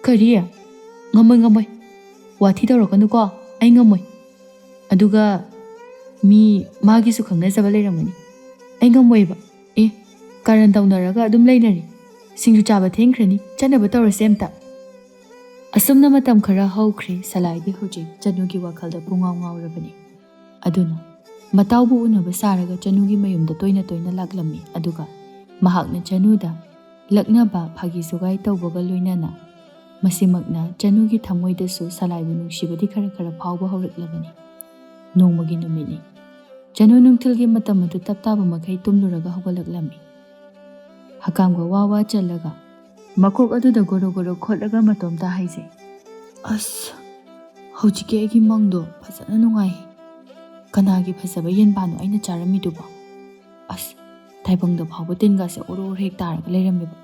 ꯀꯔꯤ? ꯉꯝꯃꯣꯏ, ꯉꯝꯃꯣꯏ꯫ ꯋꯥꯊꯤ ꯇꯧꯔꯛꯀꯅꯨꯀꯣ, ꯑꯩ ꯉꯝꯃꯣꯏ꯫ ꯑꯗꯨꯒ ꯃꯤ ꯃꯥꯒꯤꯁꯨ ꯈꯪꯅꯖꯕ ꯂꯩꯔꯝꯒꯅꯤ꯫ ꯑꯩ ꯉꯝꯃꯣꯏꯕ꯫ ꯑꯦ, ꯀꯥꯔꯟ ꯇꯧꯅꯔꯒ ꯑꯗꯨꯝ ꯂꯩꯅꯔꯤ꯫ ꯁꯤꯡꯖꯨ ꯆꯥꯕ ꯊꯦꯡꯈ꯭ꯔꯅꯤ, ꯆꯠꯅꯕ ꯇꯧꯔꯁꯦ ꯑꯝꯇ"꯫ ꯑꯁꯨꯝꯅ ꯃꯇꯝ ꯈꯔ ꯍꯧꯈ꯭ꯔꯦ꯫ ꯁꯂꯥꯏꯗꯤ ꯍꯧꯖꯤꯛ ꯆꯅꯨꯒꯤ ꯋꯥꯈꯜꯗ ꯄꯨꯡꯉꯥꯎ ꯉꯥꯎꯔꯕꯅꯤ꯫ ꯑꯗꯨꯅ ꯃꯇꯥꯎꯕꯨ ꯎꯅꯕ ꯁꯥꯔꯒ ꯆꯅꯨꯒꯤ ꯃꯌꯨꯝꯗ ꯇꯣꯏꯅ ꯇꯣꯏꯅ ꯂꯥꯛꯂꯝꯃꯤ꯫ ꯑꯗꯨꯒ ꯃꯍꯥꯛꯅ ꯆꯅꯨꯗ ꯂꯛꯅꯕ, ꯐꯥꯒꯤ ꯖꯨꯒꯥꯏ ꯇꯧꯕꯒ ꯂꯣꯏꯅꯅ ꯃꯁꯤꯃꯛꯅ ꯆꯅꯨꯒꯤ ꯊꯃꯣꯏꯗꯁꯨ ꯁꯂꯥꯏꯕꯨ ꯅꯨꯡꯁꯤꯕꯗꯤ ꯈꯔ ꯈꯔ ꯐꯥꯎꯕ ꯍꯧꯔꯛꯂꯕꯅꯤ꯫ ꯅꯣꯡꯃꯒꯤ ꯅꯨꯃꯤꯠꯅꯤ꯫ ꯆꯅꯨ ꯅꯨꯡꯊꯤꯜꯒꯤ ꯃꯇꯝ ꯑꯗꯨ ꯇꯞ ꯇꯥꯕ ꯃꯈꯩ ꯇꯨꯝꯂꯨꯔꯒ ꯍꯧꯒꯠꯂꯛꯂꯝꯃꯤ꯫ ꯍꯀꯥꯝꯒ ꯋꯥ ꯋꯥ ꯆꯜꯂꯒ ꯃꯀꯣꯛ ꯑꯗꯨꯗ ꯒꯣꯔꯣ ꯒꯣꯔꯣ ꯈꯣꯠꯂꯒ ꯃꯇꯣꯝꯇ ꯍꯥꯏꯖꯩ, "ꯑꯁ, ꯍꯧꯖꯤꯛꯀꯤ ꯑꯩꯒꯤ ꯃꯪꯗꯣ ꯐꯖꯅ ꯅꯨꯡꯉꯥꯏ꯫ ꯀꯅꯥꯒꯤ ꯐꯖꯕ ꯌꯦꯟꯕꯥꯅꯣ ꯑꯩꯅ ꯆꯥꯔꯝꯃꯤꯗꯨꯕꯣ? ꯑꯁ, ꯇꯥꯏꯕꯪꯗ ꯐꯥꯎꯕ ꯇꯤꯟꯒꯥꯁꯦ ꯑꯣꯔꯣ ꯑꯣꯔꯣ ꯍꯦꯛ ꯇꯥꯔꯒ ꯂꯩꯔꯝꯃꯦꯕ꯫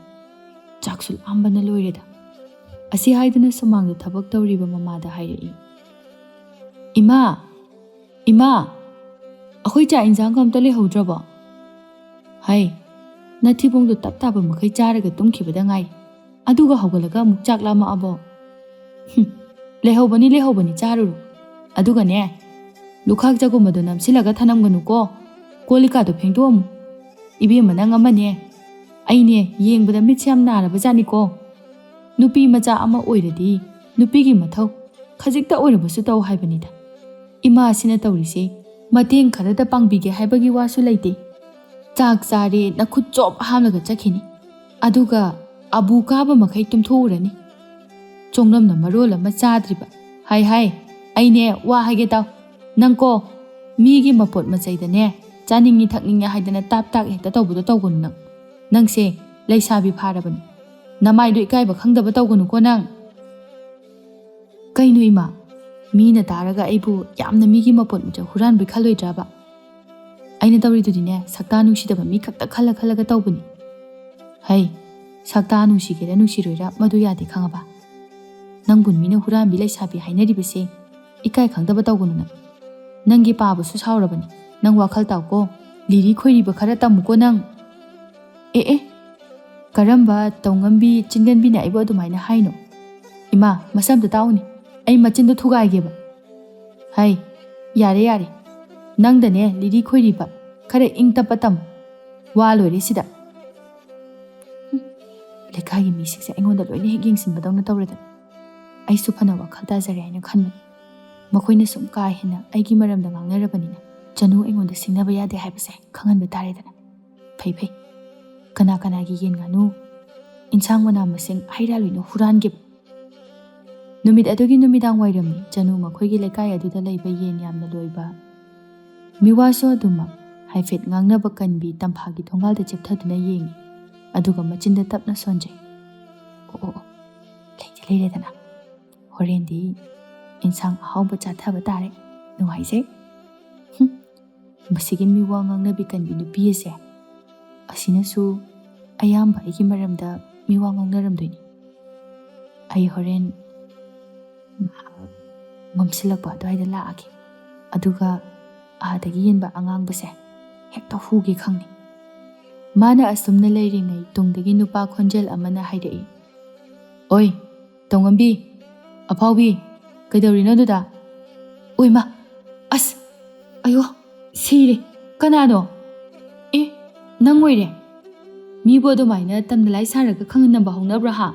ꯆꯥꯛꯁꯨ ꯂꯥꯝꯕꯅ ꯂꯣꯏꯔꯦꯗ"꯫ ꯑꯁꯤ ꯍꯥꯏꯗꯨꯅ ꯁꯨꯃꯥꯡꯗ ꯊꯕꯛ ꯇꯧꯔꯤꯕ ꯃꯃꯥꯗ ꯍꯥꯏꯔꯛꯏ, "ꯏꯃꯥ, ꯏꯃꯥ, ꯑꯩꯈꯣꯏ ꯆꯥꯛ ꯏꯟꯁꯥꯡꯒ ꯑꯝꯇ ꯂꯩꯍꯧꯗ꯭ꯔꯕꯣ?" "ꯍꯩ, ꯅꯊꯤꯕꯣꯡꯗꯣ ꯇꯞ ꯇꯥꯕ ꯃꯈꯩ ꯆꯥꯔꯒ ꯇꯨꯝꯈꯤꯕꯗ ꯉꯥꯏꯔꯤ, ꯑꯗꯨꯒ ꯍꯧꯒꯠꯂꯒ ꯑꯃꯨꯛ ꯆꯥꯛ ꯂꯥꯝꯃꯛꯑꯕꯣ?" "ꯍꯨꯝ, ꯂꯩꯍꯧꯕꯅꯤ, ꯂꯩꯍꯧꯕꯅꯤ, ꯆꯥꯔꯨꯔꯣ꯫ ꯑꯗꯨꯒꯅꯦ, ꯂꯨꯈꯥꯛ ꯆꯒꯨꯝꯕꯗꯣ ꯅꯝꯁꯤꯜꯂꯒ ꯊꯅꯝꯒꯅꯨꯀꯣ꯫ ꯀꯣꯜ ꯂꯤꯛꯀꯥꯗꯣ ꯐꯦꯡꯗꯣꯛꯑꯝꯃꯨ꯫ ꯏꯕꯦꯝꯃ, ꯅꯪ ꯑꯃꯅꯦ, ꯑꯩꯅꯦ, ꯌꯦꯡꯕꯗ ꯃꯤꯠꯁꯦ ꯌꯥꯝ ꯅꯥꯔꯕ ꯖꯥꯠꯅꯤꯀꯣ꯫ ꯅꯨꯄꯤ ꯃꯆꯥ ꯑꯃ ꯑꯣꯏꯔꯗꯤ ꯅꯨꯄꯤꯒꯤ ꯃꯊꯧ ꯈꯖꯤꯛꯇ ꯑꯣꯏꯔꯕꯁꯨ ꯇꯧ ꯍꯥꯏꯕꯅꯤꯗ꯫ ꯏꯃꯥꯁꯤꯅ ꯇꯧꯔꯤꯁꯦ ꯃꯇꯦꯡ ꯈꯔꯗ ꯄꯥꯡꯕꯤꯒꯦ ꯍꯥꯏꯕꯒꯤ ꯋꯥꯁꯨ ꯂꯩꯇꯦ꯫ ꯆꯥꯛ ꯆꯥꯔꯦ, ꯅꯈꯨꯠ ꯆꯣꯞ ꯍꯥꯝꯂꯒ ꯆꯠꯈꯤꯅꯤ꯫ ꯑꯗꯨꯒ ꯑꯕꯨ ꯀꯥꯕ ꯃꯈꯩ ꯇꯨꯝꯊꯣꯛꯎꯔꯅꯤ꯫ ꯆꯣꯡꯂꯝꯅ ꯃꯔꯣꯜ ꯑꯃ ꯆꯥꯗ꯭ꯔꯤꯕ꯫ ꯍꯥꯏ ꯍꯥꯏ, ꯑꯩꯅꯦ, ꯋꯥ ꯍꯥꯏꯒꯦ ꯇꯥꯎ꯫ ꯅꯪꯀꯣ, ꯃꯤꯒꯤ ꯃꯄꯣꯠ ꯃꯆꯩꯗꯅꯦ, ꯆꯥꯅꯤꯡꯉꯤ ꯊꯛꯅꯤꯡꯉꯤ ꯍꯥꯏꯗꯅ ꯇꯥꯞ ꯇꯥꯛ ꯍꯦꯛꯇ ꯇꯧꯕꯗꯣ ꯇꯧꯒꯅꯨ ꯅꯪ꯫ ꯅꯪꯁꯦ ꯂꯩꯁꯥꯕꯤ ꯐꯥꯔꯕꯅꯤ꯫ ꯅꯃꯥꯏꯗꯣ ꯏꯀꯥꯏꯕ ꯈꯪꯗꯕ ꯇꯧꯒꯅꯨꯀꯣ ꯅꯪ꯫ ꯀꯩꯅꯣ ꯏꯃꯥ, ꯃꯤꯅ ꯇꯥꯔꯒ ꯑꯩꯕꯨ ꯌꯥꯝꯅ ꯃꯤꯒꯤ ꯃꯄꯣꯠ ꯃꯆꯩ ꯍꯨꯔꯥꯟꯕꯩ ꯈꯜꯂꯣꯏꯗ꯭ꯔꯕ? ꯑꯩꯅ ꯇꯧꯔꯤꯗꯨꯗꯤꯅꯦ, ꯁꯛꯇꯥ ꯅꯨꯡꯁꯤꯗꯕ ꯃꯤ ꯈꯛꯇ ꯈꯜꯂ ꯈꯜꯂꯒ ꯇꯧꯕꯅꯤ꯫ ꯍꯩ, ꯁꯛꯇꯥ ꯅꯨꯡꯁꯤꯒꯦꯔꯥ ꯅꯨꯡꯁꯤꯔꯣꯏꯔꯥ ꯃꯗꯨ ꯌꯥꯗꯦ ꯈꯪꯉꯕ? ꯅꯪꯕꯨ ꯃꯤꯅ ꯍꯨꯔꯥꯟꯕꯤ ꯂꯩꯁꯥꯕꯤ ꯍꯥꯏꯅꯔꯤꯕꯁꯦ ꯏꯀꯥꯏ ꯈꯪꯗꯕ ꯇꯧꯒꯅꯨ ꯅꯪ꯫ ꯅꯪꯒꯤ ꯄꯥꯕꯁꯨ ꯁꯥꯎꯔꯕꯅꯤ꯫ ꯅꯪ ꯋꯥꯈꯜ ꯇꯥꯎꯀꯣ, ꯂꯤꯔꯤ ꯈꯣꯏꯔꯤꯕ ꯈꯔ ꯇꯝꯃꯨꯀꯣ ꯅꯪ꯫ ꯑꯦ ꯑꯦ, ꯀꯔꯝꯕ ꯇꯧꯉꯝꯕꯤ ꯆꯤꯟꯒꯟꯕꯤꯅ ꯑꯩꯕꯨ ꯑꯗꯨꯃꯥꯏꯅ ꯍꯥꯏꯅꯣ? ꯏꯃꯥ, ꯃꯁꯝꯗ ꯇꯥꯎꯅꯤ, ꯑꯩ ꯃꯆꯤꯟꯗꯣ ꯊꯨꯒꯥꯏꯒꯦꯕ꯫ ꯍꯩ, ꯌꯥꯔꯦ ꯌꯥꯔꯦ, ꯅꯪꯗꯅꯦ ꯂꯤꯔꯤ ꯈꯣꯏꯔꯤꯕ ꯈꯔ ꯏꯪ ꯇꯞꯄ ꯇꯝꯃꯨ꯫ ꯋꯥ ꯂꯣꯏꯔꯦ ꯁꯤꯗ꯫ ꯍꯨꯝ, ꯂꯩꯀꯥꯏꯒꯤ ꯃꯤꯁꯤꯡꯁꯦ ꯑꯩꯉꯣꯟꯗ ꯂꯣꯏꯅ ꯍꯦꯛ ꯌꯦꯡꯁꯤꯟꯕꯗꯧꯅ ꯇꯧꯔꯦꯗꯅ꯫ ꯑꯩꯁꯨ ꯐꯅ ꯋꯥꯈꯜ ꯇꯥꯖꯔꯦ ꯍꯥꯏꯅ ꯈꯟꯕꯅꯤ꯫ ꯃꯈꯣꯏꯅ ꯁꯨꯝ ꯀꯥ ꯍꯦꯟꯅ ꯑꯩꯒꯤ ꯃꯔꯝꯗ ꯉꯥꯡꯅꯔꯕꯅꯤꯅ ꯆꯅꯨ ꯑꯩꯉꯣꯟꯗ ꯁꯤꯡꯅꯕ ꯌꯥꯗꯦ ꯍꯥꯏꯕꯁꯦ ꯈꯪꯍꯟꯕ ꯇꯥꯔꯦꯗꯅ꯫ ꯐꯩ ꯐꯩ꯫ ꯀꯅꯥ ꯀꯅꯥꯒꯤ ꯌꯦꯟ ꯉꯥꯅꯨ, ꯏꯟꯁꯥꯡ ꯃꯅꯥ ꯃꯁꯤꯡ, ꯍꯩ ꯔꯥ ꯂꯣꯏꯅ ꯍꯨꯔꯥꯟꯈꯤꯕ? ꯅꯨꯃꯤꯠ ꯑꯗꯨꯒꯤ ꯅꯨꯃꯤꯗꯥꯡ ꯋꯥꯏꯔꯝꯅꯤ꯫ ꯆꯅꯨ ꯃꯈꯣꯏꯒꯤ ꯂꯩꯀꯥꯏ ꯑꯗꯨꯗ ꯂꯩꯕ ꯌꯦꯟ ꯌꯥꯝꯅ ꯂꯣꯏꯕ ꯃꯤꯋꯥꯁꯨ ꯑꯗꯨꯃꯛ ꯍꯥꯏꯐꯦꯠ ꯉꯥꯡꯅꯕ ꯀꯟꯕꯤ ꯇꯝꯐꯥꯒꯤ ꯊꯣꯡꯒꯥꯜꯗ ꯆꯦꯞꯊꯗꯨꯅ ꯌꯦꯡꯉꯤ꯫ ꯑꯗꯨꯒ ꯃꯆꯤꯟꯗ ꯇꯞꯅ ꯁꯣꯟꯖꯩ꯫ ꯑꯣ, ꯑꯣ, ꯑꯣ, ꯂꯩꯗꯤ ꯂꯩꯔꯦꯗꯅ꯫ ꯍꯣꯔꯦꯟꯗꯤ ꯏꯟꯁꯥꯡ ꯑꯍꯥꯎꯕ ꯆꯥꯊꯕ ꯇꯥꯔꯦ꯫ ꯅꯨꯡꯉꯥꯏꯖꯩ꯫ ꯍꯨꯝ, ꯃꯁꯤꯒꯤ ꯃꯤꯋꯥ ꯉꯥꯡꯅꯕꯤ ꯀꯟꯕꯤ ꯅꯨꯄꯤ ꯑꯁꯦ, ꯑꯁꯤꯅꯁꯨ ꯑꯌꯥꯝꯕ ꯑꯩꯒꯤ ꯃꯔꯝꯗ ꯃꯤꯋꯥ ꯉꯥꯡꯅꯔꯝꯗꯣꯏꯅꯤ꯫ ꯑꯩ ꯍꯣꯔꯦꯟ ꯉꯥꯏꯍꯥꯛ ꯃꯝꯁꯤꯜꯂꯛꯄ ꯑꯗꯨꯋꯥꯏꯗ ꯂꯥꯛꯑꯒꯦ꯫ ꯑꯗꯨꯒ ꯑꯥꯗꯒꯤ ꯌꯦꯟꯕ ꯑꯉꯥꯡꯕꯁꯦ ꯍꯦꯛꯇ ꯍꯨꯒꯦ ꯈꯪꯅꯤ꯫ ꯃꯥꯅ ꯑꯁꯨꯝꯅ ꯂꯩꯔꯤꯉꯩ ꯇꯨꯡꯗꯒꯤ ꯅꯨꯄꯥ ꯈꯣꯟꯖꯦꯜ ꯑꯃꯅ ꯍꯥꯏꯔꯛꯏ, "ꯑꯣꯏ, ꯇꯧꯉꯝꯕꯤ, ꯑꯐꯥꯎꯕꯤ, ꯀꯩꯗꯧꯔꯤꯅꯣ ꯑꯗꯨꯗ?" ꯑꯣꯏꯃ, ꯑꯁ, ꯑꯌꯣ, ꯁꯤꯔꯦ, ꯀꯅꯥꯅꯣ? ꯑꯦ, ꯅꯪ ꯑꯣꯏꯔꯦ? ꯃꯤꯕꯨ ꯑꯗꯨꯃꯥꯏꯅ ꯇꯝꯅ ꯂꯥꯏ ꯁꯥꯔꯒ ꯈꯪꯍꯟꯅꯕ ꯍꯧꯅꯕ꯭ꯔꯥ ꯍꯥ?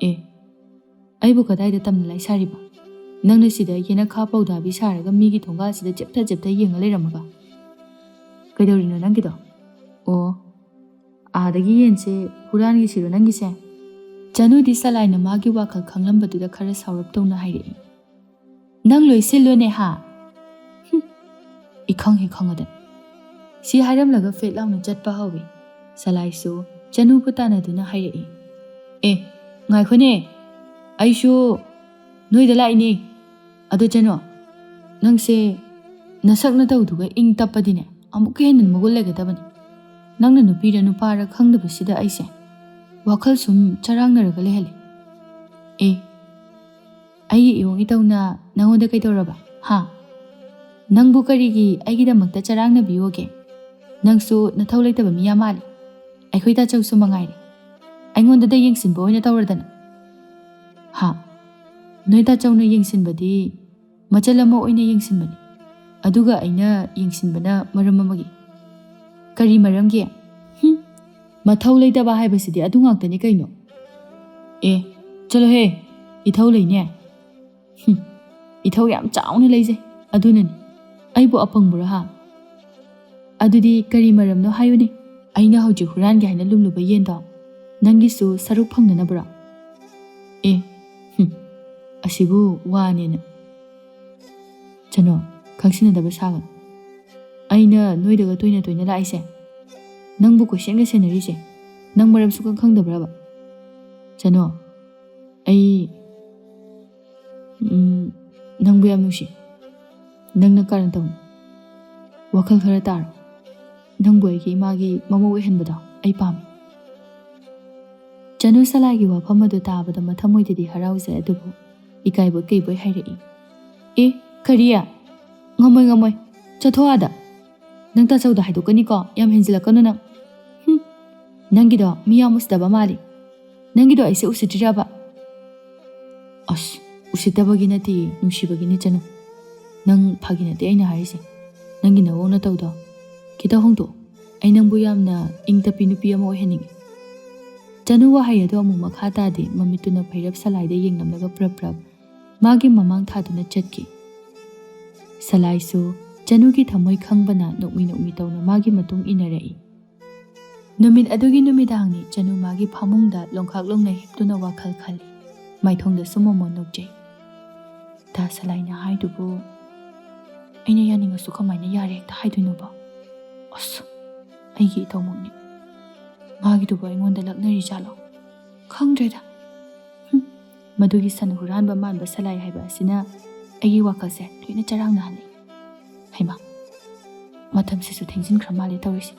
ꯑꯦ, ꯑꯩꯕꯨ ꯀꯗꯥꯏꯗ ꯇꯝꯅ ꯂꯥꯏ ꯁꯥꯔꯤꯕ? ꯅꯪꯅ ꯁꯤꯗ ꯌꯦꯅꯈꯥ ꯄꯧꯗꯥꯕꯤ ꯁꯥꯔꯒ ꯃꯤꯒꯤ ꯊꯣꯡꯒꯥꯜꯁꯤꯗ ꯆꯦꯞꯊ ꯆꯦꯞꯊ ꯌꯦꯡꯉ ꯂꯩꯔꯝꯃꯒ꯫ ꯀꯩꯗꯧꯔꯤꯅꯣ ꯅꯪꯒꯤꯗꯣ? ꯑꯣ, ꯑꯥꯗꯒꯤ ꯌꯦꯟꯁꯦ ꯍꯨꯔꯥꯟꯒꯤꯁꯤꯔꯣ ꯅꯪꯒꯤꯁꯦ? ꯆꯅꯨꯗꯤ ꯆꯂꯥꯏꯅ ꯃꯥꯒꯤ ꯋꯥꯈꯜ ꯈꯪꯂꯝꯕꯗꯨꯗ ꯈꯔ ꯁꯥꯎꯔꯞ ꯇꯧꯅ ꯍꯥꯏꯔꯛꯏ꯫ ꯅꯪ ꯂꯣꯏꯁꯤꯜꯂꯣꯅꯦ ꯍꯥ? ꯈꯪꯍꯦ ꯈꯪꯉꯗꯅ꯫ ꯁꯤ ꯍꯥꯏꯔꯝꯂꯒ ꯐꯦꯠ ꯂꯥꯎꯅ ꯆꯠꯄ ꯍꯧꯏ꯫ ꯁꯂꯥꯏꯁꯨ ꯆꯅꯨꯕꯨ ꯇꯥꯟꯅꯗꯨꯅ ꯍꯥꯏꯔꯛꯏ, "ꯑꯦ, ꯉꯥꯏꯈꯣꯅꯦ, ꯑꯩꯁꯨ ꯅꯣꯏꯗ ꯂꯥꯛꯏꯅꯦ꯫ ꯑꯗꯣ ꯆꯅꯨ, ꯅꯪꯁꯦ ꯅꯁꯛ ꯅꯇꯧꯗꯨꯒ ꯏꯪ ꯇꯞꯄꯗꯤꯅꯦ ꯑꯃꯨꯛꯀ ꯍꯦꯟꯅ ꯃꯒꯨꯟ ꯂꯩꯒꯗꯕꯅꯤ꯫ ꯅꯪꯅ ꯅꯨꯄꯤꯔ ꯅꯨꯄꯥꯔ ꯈꯪꯗꯕꯁꯤꯗ ꯑꯩꯁꯦ ꯋꯥꯈꯜ ꯁꯨꯝ ꯆꯔꯥꯡꯅꯔꯒ ꯂꯩꯍꯜꯂꯦ꯫ ꯑꯦ, ꯑꯩꯒꯤ ꯏꯋꯣꯡ ꯏꯇꯧꯅ ꯅꯪꯉꯣꯟꯗ ꯀꯩꯗꯧꯔꯕ? ꯍꯥ? ꯅꯪꯕꯨ ꯀꯔꯤꯒꯤ ꯑꯩꯒꯤꯗꯃꯛꯇ ꯆꯔꯥꯡꯅꯕꯤꯌꯣꯒꯦ? ꯅꯪꯁꯨ ꯅꯊꯧ ꯂꯩꯇꯕ ꯃꯤ ꯌꯥꯝ ꯃꯥꯜꯂꯦ꯫ ꯑꯩꯈꯣꯏ ꯇꯥꯆꯧꯁꯨ ꯃꯉꯥꯏꯔꯦ꯫ ꯑꯩꯉꯣꯟꯗꯗ ꯌꯦꯡꯁꯤꯟꯕ ꯑꯣꯏꯅ ꯇꯧꯔꯗꯅ꯫ ꯍꯥ? ꯅꯣꯏ ꯇꯥꯆꯧꯅ ꯌꯦꯡꯁꯤꯟꯕꯗꯤ ꯃꯆꯜ ꯑꯃ ꯑꯣꯏꯅ ꯌꯦꯡꯁꯤꯟꯕꯅꯤ꯫ ꯑꯗꯨꯒ ꯑꯩꯅ ꯌꯦꯡꯁꯤꯟꯕꯅ ꯃꯔꯝ ꯑꯃꯒꯤ꯫ ꯀꯔꯤ ꯃꯔꯝꯒꯤ? ꯍꯨꯝ, ꯃꯊꯧ ꯂꯩꯇꯕ ꯍꯥꯏꯕꯁꯤꯗꯤ ꯑꯗꯨ ꯉꯥꯛꯇꯅꯤ ꯀꯩꯅꯣ꯫ ꯑꯦ, ꯆꯠꯂꯣꯍꯦ, ꯏꯊꯧ ꯂꯩꯅꯦ꯫ ꯍꯨꯝ, ꯏꯊꯧ ꯌꯥꯝ ꯆꯥꯎꯅ ꯂꯩꯖꯩ꯫ ꯑꯗꯨꯅꯅꯤ꯫ ꯑꯩꯕꯨ ꯑꯄꯪꯕꯔꯣ ꯍꯥ? ꯑꯗꯨꯗꯤ ꯀꯔꯤ ꯃꯔꯝꯅꯣ ꯍꯥꯏꯌꯨꯅꯦ? ꯑꯩꯅ ꯍꯧꯖꯤꯛ ꯍꯨꯔꯥꯟꯒꯦ ꯍꯥꯏꯅ ꯂꯨꯝꯂꯨꯕ ꯌꯦꯟꯗꯣ ꯅꯪꯒꯤꯁꯨ ꯁꯔꯨꯛ ꯐꯪꯅꯅꯕ꯭ꯔꯣ? ꯑꯦ, ꯍꯨꯝ, ꯑꯁꯤꯕꯨ ꯋꯥꯅꯦꯅ꯫ ꯆꯅꯣ, ꯈꯪꯁꯤꯟꯅꯗꯕ ꯁꯥꯒꯅꯨ꯫ ꯑꯩꯅ ꯅꯣꯏꯗꯒ ꯇꯣꯏꯅ ꯇꯣꯏꯅ ꯂꯥꯛꯏꯁꯦ, ꯅꯪꯕꯨ ꯀꯣꯏꯁꯦꯟꯒ ꯁꯦꯟꯅꯔꯤꯁꯦ, ꯅꯪ ꯃꯔꯝ ꯁꯨꯈꯪ ꯈꯪꯗꯕ꯭ꯔꯕ? ꯆꯅꯣ, ꯑꯩ, ꯎꯝ, ꯅꯪꯕꯨ ꯌꯥꯝ ꯅꯨꯡꯁꯤ꯫ ꯅꯪꯅ ꯀꯥꯔꯟ ꯇꯧꯅꯨ꯫ ꯋꯥꯈꯜ ꯈꯔ ꯇꯥꯔꯣ꯫ ꯅꯪꯕꯨ ꯑꯩꯒꯤ ꯏꯃꯥꯒꯤ ꯃꯃꯧ ꯑꯣꯏꯍꯟꯕꯗꯣ ꯑꯩ ꯄꯥꯝꯃꯤ꯫ ꯆꯅꯨ ꯁꯂꯥꯏꯒꯤ ꯋꯥꯐꯝ ꯑꯗꯨ ꯇꯥꯕꯗ ꯃꯊꯃꯣꯏꯗꯗꯤ ꯍꯔꯥꯎꯖꯩ, ꯑꯗꯨꯕꯨ ꯏꯀꯥꯏꯕꯣꯏ ꯀꯩꯕꯣꯏ ꯍꯥꯏꯔꯛꯏ, "ꯑꯦ, ꯀꯔꯤ? ꯉꯝꯃꯣꯏ, ꯉꯝꯃꯣꯏ꯫ ꯆꯠꯊꯣꯛ ꯑꯥꯗ꯫ ꯅꯪ ꯇꯥꯆꯧꯗ ꯍꯥꯏꯗꯣꯛꯀꯅꯤꯀꯣ, ꯌꯥꯝ ꯍꯦꯟꯖꯤꯜꯂꯛꯀꯅꯨ ꯅꯪ꯫ ꯍꯨꯝ, ꯅꯪꯒꯤꯗꯣ ꯃꯤ ꯌꯥꯝ ꯎꯁꯤꯠꯇꯕ ꯃꯥꯜꯂꯤ꯫ ꯅꯪꯒꯤꯗꯣ ꯑꯩꯁꯦ ꯎꯁꯤꯠꯇ꯭ꯔꯤꯔꯕ?" "ꯑꯁ, ꯎꯁꯤꯠꯇꯕꯒꯤ ꯅꯠꯇꯦ, ꯅꯨꯡꯁꯤꯕꯒꯤꯅꯤ ꯆꯅꯨ꯫ ꯅꯪ ꯐꯥꯒꯤ ꯅꯠꯇꯦ ꯑꯩꯅ ꯍꯥꯏꯔꯤꯁꯦ꯫ ꯅꯪꯒꯤ ꯅꯋꯣꯡ ꯅꯇꯧꯗꯣ ꯈꯤꯇ ꯍꯣꯡꯗꯣꯛꯑꯣ꯫ ꯑꯩ ꯅꯪꯕꯨ ꯌꯥꯝꯅ ꯏꯪ ꯇꯞꯄꯤ ꯅꯨꯄꯤ ꯑꯃ ꯑꯣꯏꯍꯟꯅꯤꯡꯉꯤ꯫" ꯆꯅꯨ ꯋꯥꯍꯩ ꯑꯗꯨ ꯑꯃꯨꯛ ꯃꯈꯥ ꯇꯥꯗꯦ, ꯃꯃꯤꯠꯇꯨꯅ ꯚꯩꯔꯞ ꯁꯂꯥꯏꯗ ꯌꯦꯡꯂꯝꯂꯒ ꯄ꯭ꯔꯞ ꯄ꯭ꯔꯞ ꯃꯥꯒꯤ ꯃꯃꯥꯡ ꯊꯥꯗꯨꯅ ꯆꯠꯈꯤ꯫ ꯁꯂꯥꯏꯁꯨ ꯆꯅꯨꯒꯤ ꯊꯃꯣꯏ ꯈꯪꯕꯅ ꯅꯣꯛꯃꯤ ꯅꯣꯛꯃꯤ ꯇꯧꯅ ꯃꯥꯒꯤ ꯃꯇꯨꯡ ꯏꯟꯅꯔꯛꯏ꯫ ꯅꯨꯃꯤꯠ ꯑꯗꯨꯒꯤ ꯅꯨꯃꯤꯗꯥꯡꯅꯤ꯫ ꯆꯅꯨ ꯃꯥꯒꯤ ꯐꯃꯨꯡꯗ ꯂꯣꯡꯈꯥꯛ ꯂꯣꯡꯅ ꯍꯤꯞꯇꯨꯅ ꯋꯥꯈꯜ ꯈꯜꯂꯤ꯫ ꯃꯥꯏꯊꯣꯡꯗꯁꯨ ꯃꯣꯃꯣꯟ ꯅꯣꯛꯆꯩ꯫ ꯗꯥ ꯁꯂꯥꯏꯅ ꯍꯥꯏꯗꯨꯕꯨ ꯑꯩꯅ ꯌꯥꯅꯤꯡꯉꯁꯨ ꯀꯃꯥꯏꯅ ꯌꯥꯔꯦ ꯍꯦꯛꯇ ꯍꯥꯏꯗꯣꯏꯅꯣꯕ? ꯑꯁ, ꯑꯩꯒꯤ ꯏꯇꯧꯃꯛꯅꯤ꯫ ꯃꯥꯒꯤꯗꯨꯕꯨ ꯑꯩꯉꯣꯟꯗ ꯂꯛꯅꯔꯤ ꯖꯥꯠꯂꯣ? ꯈꯪꯗ꯭ꯔꯦꯗ꯫ ꯍꯨꯝ, ꯃꯗꯨꯒꯤ ꯁꯟ ꯍꯨꯔꯥꯟꯕ ꯃꯥꯟꯕ ꯁꯂꯥꯏ ꯍꯥꯏꯕ ꯑꯁꯤꯅ ꯑꯩꯒꯤ ꯋꯥꯈꯜꯁꯦ ꯂꯣꯏꯅ ꯆꯔꯥꯡꯅꯍꯜꯂꯤ꯫ ꯍꯩꯃꯥ, ꯃꯇꯝꯁꯤꯁꯨ ꯊꯦꯡꯖꯤꯟꯈ꯭ꯔ ꯃꯥꯜꯂꯦ ꯇꯧꯔꯤꯁꯦ꯫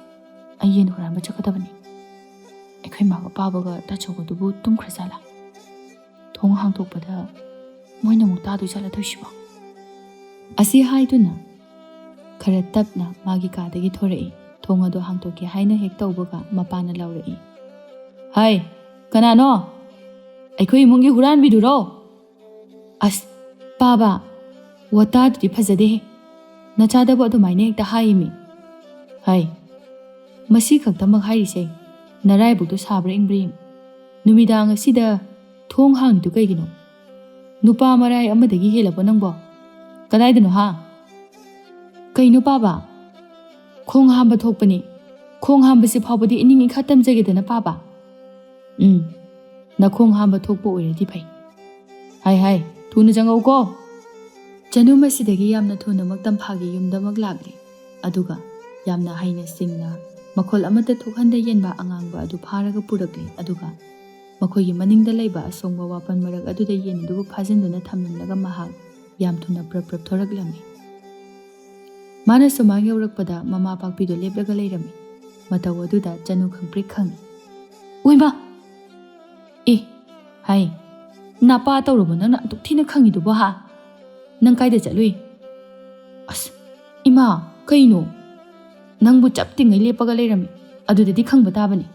ꯑꯩ ꯌꯦꯟ ꯍꯨꯔꯥꯟꯕ ꯆꯠꯀꯗꯕꯅꯤ꯫ ꯑꯩꯈꯣꯏ ꯃꯥꯒ ꯄꯥꯕꯒ ꯇꯥꯆꯧꯒꯗꯨꯕꯨ ꯇꯨꯝꯈ꯭ꯔ ꯖꯥꯠꯂꯥ? ꯊꯣꯡ ꯍꯥꯡꯗꯣꯛꯄꯗ ꯃꯣꯏꯅ ꯑꯃꯨꯛ ꯇꯥꯗꯣꯏ ꯖꯥꯠꯂꯥ ꯇꯧꯔꯤꯁꯤꯕꯣ? ꯑꯁꯤ ꯍꯥꯏꯗꯨꯅ ꯈꯔ ꯇꯞꯅ ꯃꯥꯒꯤ ꯀꯥꯗꯒꯤ ꯊꯣꯔꯛꯏ꯫ ꯊꯣꯡ ꯑꯗꯨ ꯍꯥꯡꯗꯣꯛꯀꯦ ꯍꯥꯏꯅ ꯍꯦꯛ ꯇꯧꯕꯒ ꯃꯄꯥꯅ ꯂꯥꯎꯔꯛꯏ, "ꯍꯥꯏ, ꯀꯅꯥꯅꯣ? ꯑꯩꯈꯣꯏ ꯏꯃꯨꯡꯒꯤ ꯍꯨꯔꯥꯟꯕꯤꯗꯨꯔꯣ?" "ꯑꯁ, ꯄꯥꯕ, ꯋꯥꯇꯥꯗꯨꯗꯤ ꯐꯖꯗꯦꯍꯦ꯫ ꯅꯆꯥꯗꯕꯨ ꯑꯗꯨꯃꯥꯏꯅ ꯍꯦꯛꯇ ꯍꯥꯏꯌꯦꯃꯤ꯫ ꯍꯥꯏ, ꯃꯁꯤ ꯈꯛꯇꯃꯛ ꯍꯥꯏꯔꯤꯁꯦ, ꯅꯔꯥꯏꯕꯛꯇꯣ ꯁꯥꯕ꯭ꯔꯥ ꯏꯪꯕ꯭ꯔꯥ ꯌꯦꯡꯉꯨ꯫ ꯅꯨꯃꯤꯗꯥꯡ ꯑꯁꯤꯗ ꯊꯣꯡ ꯍꯥꯡꯉꯤꯗꯨ ꯀꯩꯒꯤꯅꯣ? ꯅꯨꯄꯥ ꯃꯔꯥꯏ ꯑꯃꯗꯒꯤ ꯍꯦꯜꯂꯕꯣ ꯅꯪꯕꯣ? ꯀꯗꯥꯏꯗꯅꯣ ꯍꯥ?" "ꯀꯩꯅꯣ ꯄꯥꯕ? ꯈꯣꯡ ꯍꯥꯝꯕ ꯊꯣꯛꯄꯅꯤ꯫ ꯈꯣꯡ ꯍꯥꯝꯕꯁꯤ ꯐꯥꯎꯕꯗꯤ ꯏꯅꯤꯡ ꯏꯈꯥ ꯇꯝꯖꯒꯦꯗꯅ ꯄꯥꯕ꯫ ꯎꯝ, ꯅꯈꯣꯡ ꯍꯥꯝꯕ ꯊꯣꯛꯄ ꯑꯣꯏꯔꯗꯤ ꯐꯩ꯫ ꯍꯥꯏ ꯍꯥꯏ, ꯊꯨꯅ ꯆꯪꯉꯛꯎꯀꯣ!" ꯆꯅꯨ ꯃꯁꯤꯗꯒꯤ ꯌꯥꯝꯅ ꯊꯨꯅꯃꯛ ꯇꯝꯐꯥꯒꯤ ꯌꯨꯝꯗꯃꯛ ꯂꯥꯛꯂꯤ꯫ ꯑꯗꯨꯒ ꯌꯥꯝꯅ ꯍꯩꯅ ꯁꯤꯡꯅ ꯃꯈꯣꯜ ꯑꯃꯠꯇ ꯊꯣꯛꯍꯟꯗ ꯌꯦꯟꯕ ꯑꯉꯥꯡꯕ ꯑꯗꯨ ꯐꯥꯔꯒ ꯄꯨꯔꯛꯂꯤ꯫ ꯑꯗꯨꯒ ꯃꯈꯣꯏꯒꯤ ꯃꯅꯤꯡꯗ ꯂꯩꯕ ꯑꯁꯣꯡꯕ ꯋꯥꯄꯟ ꯃꯔꯛ ꯑꯗꯨꯗ ꯌꯦꯟ ꯑꯗꯨꯕꯨ ꯐꯥꯖꯤꯟꯗꯨꯅ ꯊꯝꯂꯝꯂꯒ ꯃꯍꯥꯛ ꯌꯥꯝ ꯊꯨꯅ ꯄ꯭ꯔꯞ ꯄ꯭ꯔꯞ ꯊꯣꯔꯛꯂꯝꯃꯤ꯫ ꯃꯥꯅ ꯁꯨꯃꯥꯡ ꯌꯧꯔꯛꯄꯗ ꯃꯃꯥ ꯄꯥꯛꯄꯤꯗꯨ ꯂꯦꯞꯂꯒ ꯂꯩꯔꯝꯃꯤ꯫ ꯃꯇꯧ ꯑꯗꯨꯗ ꯆꯅꯨ ꯈꯪꯄ꯭ꯔꯦꯛ ꯈꯪꯏ꯫ "ꯑꯣꯏꯃꯥ! ꯑꯦ, ꯍꯥꯏ, ꯅꯄꯥ ꯇꯧꯔꯕ ꯅꯪꯅ ꯑꯗꯨꯛ ꯊꯤꯅ ꯈꯪꯉꯤꯗꯨꯕꯣ ꯍꯥ? ꯅꯪ ꯀꯥꯏꯗ ꯆꯠꯂꯨꯏ?" "ꯑꯁ, ꯏꯃꯥ, ꯀꯩꯅꯣ? ꯅꯪꯕꯨ ꯆꯞ ꯇꯤꯡꯉꯩ ꯂꯦꯞꯄꯒ ꯂꯩꯔꯝꯃꯤ, ꯑꯗꯨꯗꯗꯤ ꯈꯪꯕ ꯇꯥꯕꯅꯤ꯫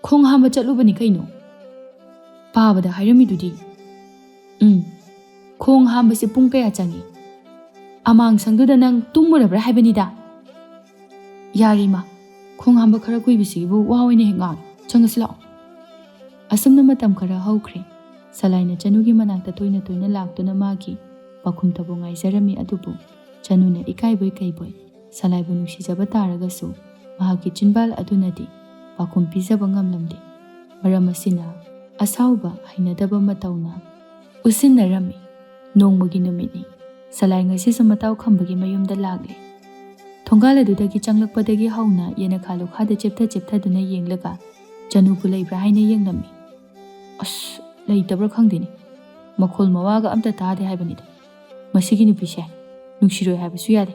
ꯈꯣꯡ ꯍꯥꯝꯕ ꯆꯠꯂꯨꯕꯅꯤ ꯀꯩꯅꯣ꯫ ꯄꯥꯕꯗ ꯍꯥꯏꯔꯝꯃꯤꯗꯨꯗꯤ꯫" "ꯎꯝ, ꯈꯣꯡ ꯍꯥꯝꯕꯁꯤ ꯄꯨꯡ ꯀꯌꯥ ꯆꯪꯏ? ꯑꯃꯥꯡꯁꯪꯗꯨꯗ ꯅꯪ ꯇꯨꯝꯃꯨꯔꯕ꯭ꯔꯥ ꯍꯥꯏꯕꯅꯤꯗ꯫" "ꯌꯥꯔꯦ ꯏꯃꯥ, ꯈꯣꯡ ꯍꯥꯝꯕ ꯈꯔ ꯀꯨꯏꯕꯁꯤꯕꯨ ꯋꯥ ꯑꯣꯏꯅ ꯍꯦꯛ ꯉꯥꯡ꯫ ꯆꯪꯉꯁꯤ ꯂꯥꯛꯑꯣ꯫" ꯑꯁꯨꯝꯅ ꯃꯇꯝ ꯈꯔ ꯍꯧꯈ꯭ꯔꯦ꯫ ꯁꯂꯥꯏꯅ ꯆꯅꯨꯒꯤ ꯃꯅꯥꯛꯇ ꯇꯣꯏꯅ ꯇꯣꯏꯅ ꯂꯥꯛꯇꯨꯅ ꯃꯥꯒꯤ ꯄꯥꯎꯈꯨꯝ ꯇꯧꯕ ꯉꯥꯏꯖꯔꯝꯃꯤ꯫ ꯑꯗꯨꯕꯨ ꯆꯅꯨꯅ ꯏꯀꯥꯏꯕꯣꯏ ꯀꯩꯕꯣꯏ ꯁꯂꯥꯏꯕꯨ ꯅꯨꯡꯁꯤꯖꯕ ꯇꯥꯔꯒꯁꯨ ꯃꯍꯥꯛꯀꯤ ꯆꯤꯟꯕꯥꯜ ꯑꯗꯨꯅꯗꯤ ꯄꯥꯎꯈꯨꯝ ꯄꯤꯖꯕ ꯉꯝꯂꯝꯗꯦ꯫ ꯃꯔꯝ ꯑꯁꯤꯅ ꯑꯁꯥꯎꯕ ꯍꯩꯅꯗꯕ ꯃꯇꯧꯅ ꯎꯁꯤꯟꯅꯔꯝꯃꯤ꯫ ꯅꯣꯡꯃꯒꯤ ꯅꯨꯃꯤꯠꯅꯤ꯫ ꯁꯂꯥꯏ ꯉꯁꯤꯁꯨ ꯃꯇꯥꯎ ꯈꯝꯕꯒꯤ ꯃꯌꯨꯝꯗ ꯂꯥꯛꯂꯦ꯫ ꯊꯣꯡꯒꯥꯜ ꯑꯗꯨꯗꯒꯤ ꯆꯪꯂꯛꯄꯗꯒꯤ ꯍꯧꯅ ꯌꯦꯅꯈꯥ ꯂꯨꯈꯥꯗ ꯆꯦꯞꯊ ꯆꯦꯞꯊꯗꯨꯅ ꯌꯦꯡꯂꯒ ꯆꯅꯨꯕꯨ ꯂꯩꯕ꯭ꯔꯥ ꯍꯥꯏꯅ ꯌꯦꯡꯂꯝꯃꯤ꯫ "ꯑꯁ, ꯂꯩꯇꯕ꯭ꯔꯥ ꯈꯪꯗꯦꯅꯦ꯫ ꯃꯈꯣꯜ ꯃꯋꯥꯒ ꯑꯝꯇ ꯇꯥꯗꯦ ꯍꯥꯏꯕꯅꯤꯗ꯫ ꯃꯁꯤꯒꯤ ꯅꯨꯄꯤꯁꯦ ꯅꯨꯡꯁꯤꯔꯣꯏ ꯍꯥꯏꯕꯁꯨ ꯌꯥꯗꯦ꯫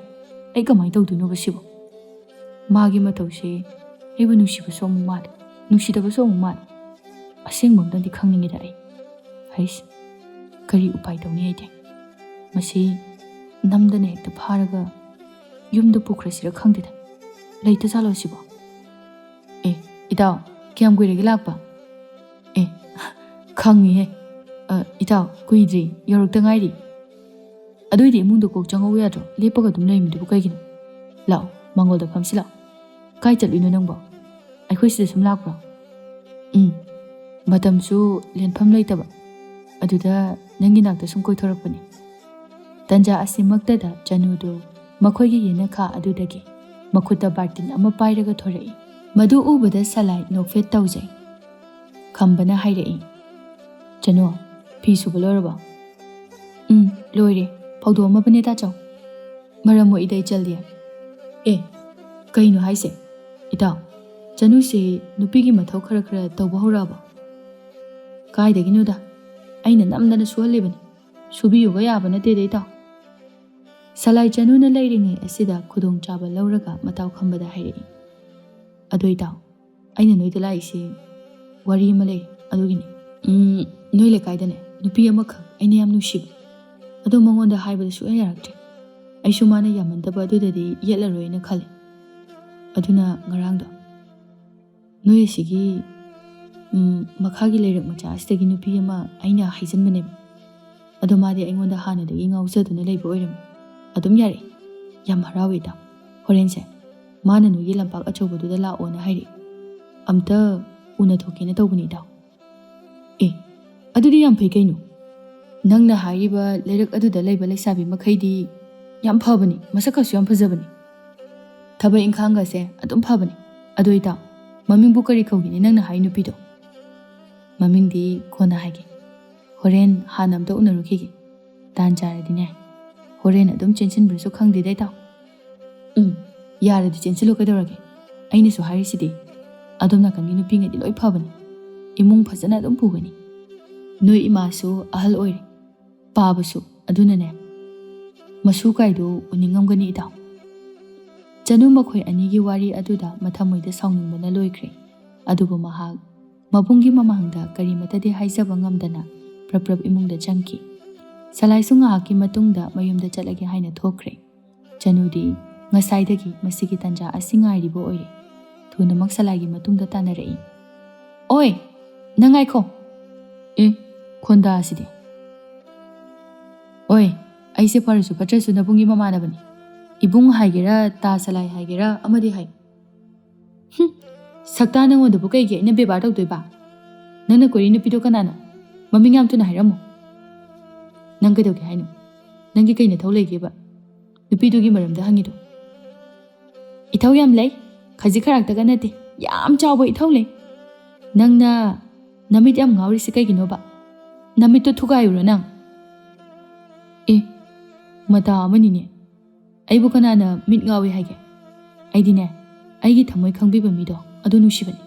ꯑꯩ ꯀꯃꯥꯏꯅ ꯇꯧꯗꯣꯏꯅꯣꯕ ꯁꯤꯕꯨ? ꯃꯥꯒꯤ ꯃꯇꯧꯁꯦ ꯑꯩꯕꯨ ꯅꯨꯡꯁꯤꯕꯁꯨ ꯑꯃꯨꯛ ꯃꯥꯜꯂꯦ, ꯅꯨꯡꯁꯤꯗꯕꯁꯨ ꯑꯃꯨꯛ ꯃꯥꯜꯂꯦ꯫ ꯑꯁꯦꯡꯕ ꯑꯝꯇꯪꯗꯤ ꯈꯪꯅꯤꯡꯉꯤꯗ ꯑꯩ꯫ ꯍꯩꯁ, ꯀꯔꯤ ꯎꯄꯥꯏ ꯇꯧꯅꯤ ꯑꯩꯗꯤ? ꯃꯁꯤ ꯅꯝꯗꯅ ꯍꯦꯛꯇ ꯐꯥꯔꯒ ꯌꯨꯝꯗ ꯄꯨꯈ꯭ꯔꯁꯤꯔ ꯈꯪꯗꯦꯗ꯫ ꯂꯩꯇ ꯖꯥꯠꯂꯣ ꯁꯤꯕꯣ? ꯑꯦ, ꯏꯇꯥꯎ, ꯀꯌꯥꯝ ꯀꯨꯏꯔꯒꯦ ꯂꯥꯛꯄ? ꯑꯦ, ꯈꯪꯉꯤꯍꯦ꯫ ꯑ, ꯏꯇꯥꯎ, ꯀꯨꯏꯗ꯭ꯔꯤ, ꯌꯧꯔꯛꯇ ꯉꯥꯏꯔꯤ꯫ ꯑꯗꯨꯏꯗꯤ ꯏꯃꯨꯡꯗ ꯀꯣꯛ ꯆꯪꯍꯧ ꯌꯥꯗ꯭ꯔꯣ? ꯂꯦꯞꯄꯒ ꯑꯗꯨꯝ ꯂꯩꯔꯝꯃꯤꯗꯨꯕꯨ ꯀꯩꯒꯤꯅꯣ? ꯂꯥꯛꯑꯣ, ꯃꯥꯡꯒꯣꯜꯗ ꯐꯝꯁꯤ ꯂꯥꯛꯑꯣ꯫ ꯀꯥꯏ ꯆꯠꯂꯨꯏꯅꯣ ꯅꯪꯕꯣ? ꯑꯩꯈꯣꯏ ꯁꯤꯗ ꯁꯨꯝ ꯂꯥꯛꯄ꯭ꯔꯣ? ꯎꯝ, ꯃꯇꯝꯁꯨ ꯂꯦꯟꯐꯝ ꯂꯩꯇꯕ, ꯑꯗꯨꯗ ꯅꯪꯒꯤ ꯅꯥꯛꯇ ꯁꯨꯝ ꯀꯣꯏꯊꯣꯔꯛꯄꯅꯤ꯫ ꯇꯟꯖꯥ ꯑꯁꯤꯃꯛꯇꯗ ꯆꯅꯨꯗꯨ ꯃꯈꯣꯏꯒꯤ ꯌꯦꯅꯈꯥ ꯑꯗꯨꯗꯒꯤ ꯃꯈꯨꯠꯇ ꯕꯥꯔꯇꯤꯟ ꯑꯃ ꯄꯥꯏꯔꯒ ꯊꯣꯔꯛꯏ꯫ ꯃꯗꯨ ꯎꯕꯗ ꯁꯂꯥꯏ ꯅꯣꯛꯐꯦꯠ ꯇꯧꯖꯩ꯫ ꯈꯝꯕꯅ ꯍꯥꯏꯔꯛꯏ, "ꯆꯅꯨ, ꯐꯤ ꯁꯨꯕ ꯂꯣꯏꯔꯕꯣ?" "ꯎꯝ, ꯂꯣꯏꯔꯦ꯫ ꯐꯧꯗꯣꯛꯑꯝꯃꯕꯅꯦ ꯇꯥꯆꯧ꯫ ꯃꯔꯝ ꯃꯣꯛꯏꯗ ꯏꯆꯜꯗꯤ?" "ꯑꯦ, ꯀꯩꯅꯣ ꯍꯥꯏꯁꯦ? ꯏꯇꯥꯎ, ꯆꯅꯨꯁꯤ ꯅꯨꯄꯤꯒꯤ ꯃꯊꯧ ꯈꯔ ꯈꯔ ꯇꯧꯕ ꯍꯧꯔꯛꯑꯕꯣ?" "ꯀꯥꯏꯗꯒꯤꯅꯣꯗ, ꯑꯩꯅ ꯅꯝꯗꯅ ꯁꯨꯍꯜꯂꯤꯕꯅꯤ꯫ ꯁꯨꯕꯤꯌꯨꯒ ꯌꯥꯕ ꯅꯠꯇꯦꯗ ꯏꯇꯥꯎ꯫" ꯁꯂꯥꯏ ꯆꯅꯨꯅ ꯂꯩꯔꯤꯉꯩ ꯑꯁꯤꯗ ꯈꯨꯗꯣꯡꯆꯥꯕ ꯂꯧꯔꯒ ꯃꯇꯥꯎ ꯈꯝꯕꯗ ꯍꯥꯏꯔꯛꯏ, "ꯑꯗꯣ ꯏꯇꯥꯎ, ꯑꯩꯅ ꯅꯣꯏꯗ ꯂꯥꯛꯏꯁꯤ ꯋꯥꯔꯤ ꯑꯃ ꯂꯩ, ꯑꯗꯨꯒꯤꯅꯤ꯫ ꯎꯝ, ꯅꯣꯏ ꯂꯩꯀꯥꯏꯗꯅꯦ ꯅꯨꯄꯤ ꯑꯃꯈꯛ ꯑꯩꯅ ꯌꯥꯝ ꯅꯨꯡꯁꯤꯕ, ꯑꯗꯣ ꯃꯉꯣꯟꯗ ꯍꯥꯏꯕꯗ ꯁꯨꯛꯌꯥ ꯌꯥꯔꯛꯇ꯭ꯔꯦ꯫ ꯑꯩꯁꯨ ꯃꯥꯅ ꯌꯥꯝꯃꯟꯗꯕ ꯑꯗꯨꯗꯗꯤ ꯌꯦꯠꯂꯔꯣꯏꯅ ꯈꯜꯂꯦ꯫ ꯑꯗꯨꯅ ꯉꯔꯥꯡꯗꯣ ꯅꯣꯏ ꯑꯁꯤꯒꯤ, ꯎꯝ, ꯃꯈꯥꯒꯤ ꯂꯩꯔꯛ ꯃꯆꯥ ꯑꯁꯤꯗꯒꯤ ꯅꯨꯄꯤ ꯑꯃ ꯑꯩꯅ ꯍꯥꯏꯖꯟꯕꯅꯦꯕ꯫ ꯑꯗꯣ ꯃꯥꯗꯤ ꯑꯩꯉꯣꯟꯗ ꯍꯥꯟꯅꯗꯒꯤ ꯉꯥꯎꯖꯗꯨꯅ ꯂꯩꯕ ꯑꯣꯏꯔꯝꯃꯤ꯫ ꯑꯗꯨꯝ ꯌꯥꯔꯛꯏ꯫ ꯌꯥꯝ ꯍꯔꯥꯎꯋꯦ ꯏꯇꯥꯎ꯫ ꯍꯣꯔꯦꯟꯁꯦ ꯃꯥꯅ ꯅꯣꯏꯒꯤ ꯂꯝꯄꯥꯛ ꯑꯆꯧꯕꯗꯨꯗ ꯂꯥꯛꯑꯣꯅ ꯍꯥꯏꯔꯛꯏ꯫ ꯑꯝꯇ ꯎꯅꯊꯣꯛꯀꯦꯅ ꯇꯧꯕꯅꯤ ꯏꯇꯥꯎ꯫" "ꯑꯦ, ꯑꯗꯨꯗꯤ ꯌꯥꯝ ꯐꯩ ꯀꯩꯅꯣ꯫ ꯅꯪꯅ ꯍꯥꯏꯔꯤꯕ ꯂꯩꯔꯛ ꯑꯗꯨꯗ ꯂꯩꯕ ꯂꯩꯁꯥꯕꯤ ꯃꯈꯩꯗꯤ ꯌꯥꯝ ꯐꯕꯅꯤ, ꯃꯁꯛꯀꯁꯨ ꯌꯥꯝ ꯐꯖꯕꯅꯤ꯫ ꯊꯕꯛ ꯏꯪꯈꯥꯡꯒꯁꯦ ꯑꯗꯨꯝ ꯐꯕꯅꯤ꯫ ꯑꯗꯣ ꯏꯇꯥꯎ, ꯃꯃꯤꯡꯕꯨ ꯀꯔꯤ ꯀꯧꯒꯦꯅꯦ ꯅꯪꯅ ꯍꯥꯏ ꯅꯨꯄꯤꯗꯣ?" "ꯃꯃꯤꯡꯗꯤ ꯀꯣꯟꯅ ꯍꯥꯏꯒꯦ꯫ ꯍꯣꯔꯦꯟ ꯍꯥꯟꯅ ꯑꯝꯇ ꯎꯅꯔꯨꯈꯤꯒꯦ꯫ ꯇꯥꯟ ꯆꯥꯔꯗꯤꯅꯦ, ꯍꯣꯔꯦꯟ ꯑꯗꯨꯝ ꯆꯦꯟꯁꯤꯟꯕ꯭ꯔꯁꯨ ꯈꯪꯗꯦꯗ, ꯏꯇꯥꯎ꯫ ꯎꯝ, ꯌꯥꯔꯗꯤ ꯆꯦꯟꯁꯤꯜꯂꯨ, ꯀꯩꯗꯧꯔꯒꯦ? ꯑꯩꯅꯁꯨ ꯍꯥꯏꯔꯤꯁꯤꯗꯤ, ꯑꯗꯣꯝ ꯅꯥꯀꯟꯒꯤ ꯅꯨꯄꯤꯉꯩꯗꯤ ꯂꯣꯏ ꯐꯕꯅꯤ, ꯏꯃꯨꯡ ꯐꯖꯅ ꯑꯗꯨꯝ ꯄꯨꯒꯅꯤ꯫ ꯅꯣꯏ ꯏꯃꯥꯁꯨ ꯑꯍꯜ ꯑꯣꯏꯔꯦ, ꯄꯥꯕꯁꯨ, ꯑꯗꯨꯅꯅꯦ, ꯃꯁꯨ ꯀꯥꯏꯗꯨ ꯎꯅꯤꯡꯉꯝꯒꯅꯤ, ꯏꯇꯥꯎ꯫ ꯆꯅꯨ ꯃꯈꯣꯏ ꯑꯅꯤꯒꯤ ꯋꯥꯔꯤ ꯑꯗꯨꯗ ꯃꯊꯃꯣꯏꯗ ꯁꯥꯎꯅꯤꯡꯕꯅ ꯂꯣꯏꯈ꯭ꯔꯦ꯫ ꯑꯗꯨꯕꯨ ꯃꯍꯥꯛ ꯃꯕꯨꯡꯒꯤ ꯃꯃꯥꯡꯗ ꯀꯔꯤꯃꯇꯗꯤ ꯍꯥꯏꯖꯕ ꯉꯝꯗꯅ ꯄ꯭ꯔꯞ ꯄ꯭ꯔꯞ ꯏꯃꯨꯡꯗ ꯆꯪꯈꯤ꯫ ꯁꯂꯥꯏꯁꯨ ꯉꯥꯏꯍꯥꯛꯀꯤ ꯃꯇꯨꯡꯗ ꯃꯌꯨꯝꯗ ꯆꯠꯂꯒꯦ ꯍꯥꯏꯅ ꯊꯣꯛꯈ꯭ꯔꯦ꯫ ꯆꯅꯨꯗꯤ ꯉꯁꯥꯏꯗꯒꯤ ꯃꯁꯤꯒꯤ ꯇꯥꯟꯖꯥ ꯑꯁꯤ ꯉꯥꯏꯔꯤꯕ ꯑꯣꯏꯔꯦ꯫ ꯊꯨꯅꯃꯛ ꯁꯂꯥꯏꯒꯤ ꯃꯇꯨꯡꯗ ꯇꯥꯟꯅꯔꯛꯏ꯫ "ꯑꯣꯏ, ꯅꯪ ꯉꯥꯏꯈꯣ!" "ꯑꯦ, ꯈꯣꯟꯗꯥ ꯑꯁꯤꯗꯤ!" "ꯑꯣꯏ, ꯑꯩꯁꯦ ꯐꯔꯁꯨ ꯐꯠꯇ꯭ꯔꯁꯨ ꯅꯕꯨꯡꯒꯤ ꯃꯃꯥꯟꯅꯕꯅꯤ꯫ ꯏꯕꯨꯡ ꯍꯥꯏꯒꯦꯔꯥ, ꯇꯥ ꯁꯂꯥꯏ ꯍꯥꯏꯒꯦꯔꯥ, ꯑꯃꯗꯤ ꯍꯥꯏ꯫ ꯍꯨꯝ, ꯁꯛꯇꯥ, ꯅꯉꯣꯟꯗꯕꯨ ꯀꯩꯒꯤ ꯑꯩꯅ ꯕꯦꯕꯥꯔ ꯇꯧꯗꯣꯏꯕ? ꯅꯪꯅ ꯀꯣꯏꯔꯤ ꯅꯨꯄꯤꯗꯣ ꯀꯅꯥꯅꯣ? ꯃꯃꯤꯡ ꯌꯥꯝ ꯊꯨꯅ ꯍꯥꯏꯔꯝꯃꯨ꯫ ꯅꯪ ꯀꯩꯗꯧꯒꯦ ꯍꯥꯏꯅꯣ? ꯅꯪꯒꯤ ꯀꯩ ꯅꯊꯧ ꯂꯩꯒꯦꯕ ꯅꯨꯄꯤꯗꯨꯒꯤ ꯃꯔꯝꯗ ꯍꯪꯉꯤꯗꯣ?" "ꯏꯊꯧ ꯌꯥꯝ ꯂꯩ꯫ ꯈꯖꯤꯛ ꯈꯔꯥꯛꯇꯒ ꯅꯠꯇꯦ, ꯌꯥꯝ ꯆꯥꯎꯕ ꯏꯊꯧ ꯂꯩ꯫ ꯅꯪꯅ ꯅꯃꯤꯠ ꯌꯥꯝ ꯉꯥꯎꯔꯤꯁꯤ ꯀꯩꯒꯤꯅꯣꯕ? ꯅꯃꯤꯠꯇꯣ ꯊꯨꯒꯥꯏꯌꯨꯔꯣ ꯅꯪ?" "ꯑꯦ, ꯃꯇꯥ ꯑꯃꯅꯤꯅꯦ꯫ ꯑꯩꯕꯨ ꯀꯅꯥꯅ ꯃꯤꯠ ꯉꯥꯎꯏ ꯍꯥꯏꯒꯦ? ꯑꯩꯗꯤꯅꯦ, ꯑꯩꯒꯤ ꯊꯃꯣꯏ ꯈꯪꯕꯤꯕ ꯃꯤꯗꯣ ꯑꯗꯨ ꯅꯨꯡꯁꯤꯕꯅꯤ꯫"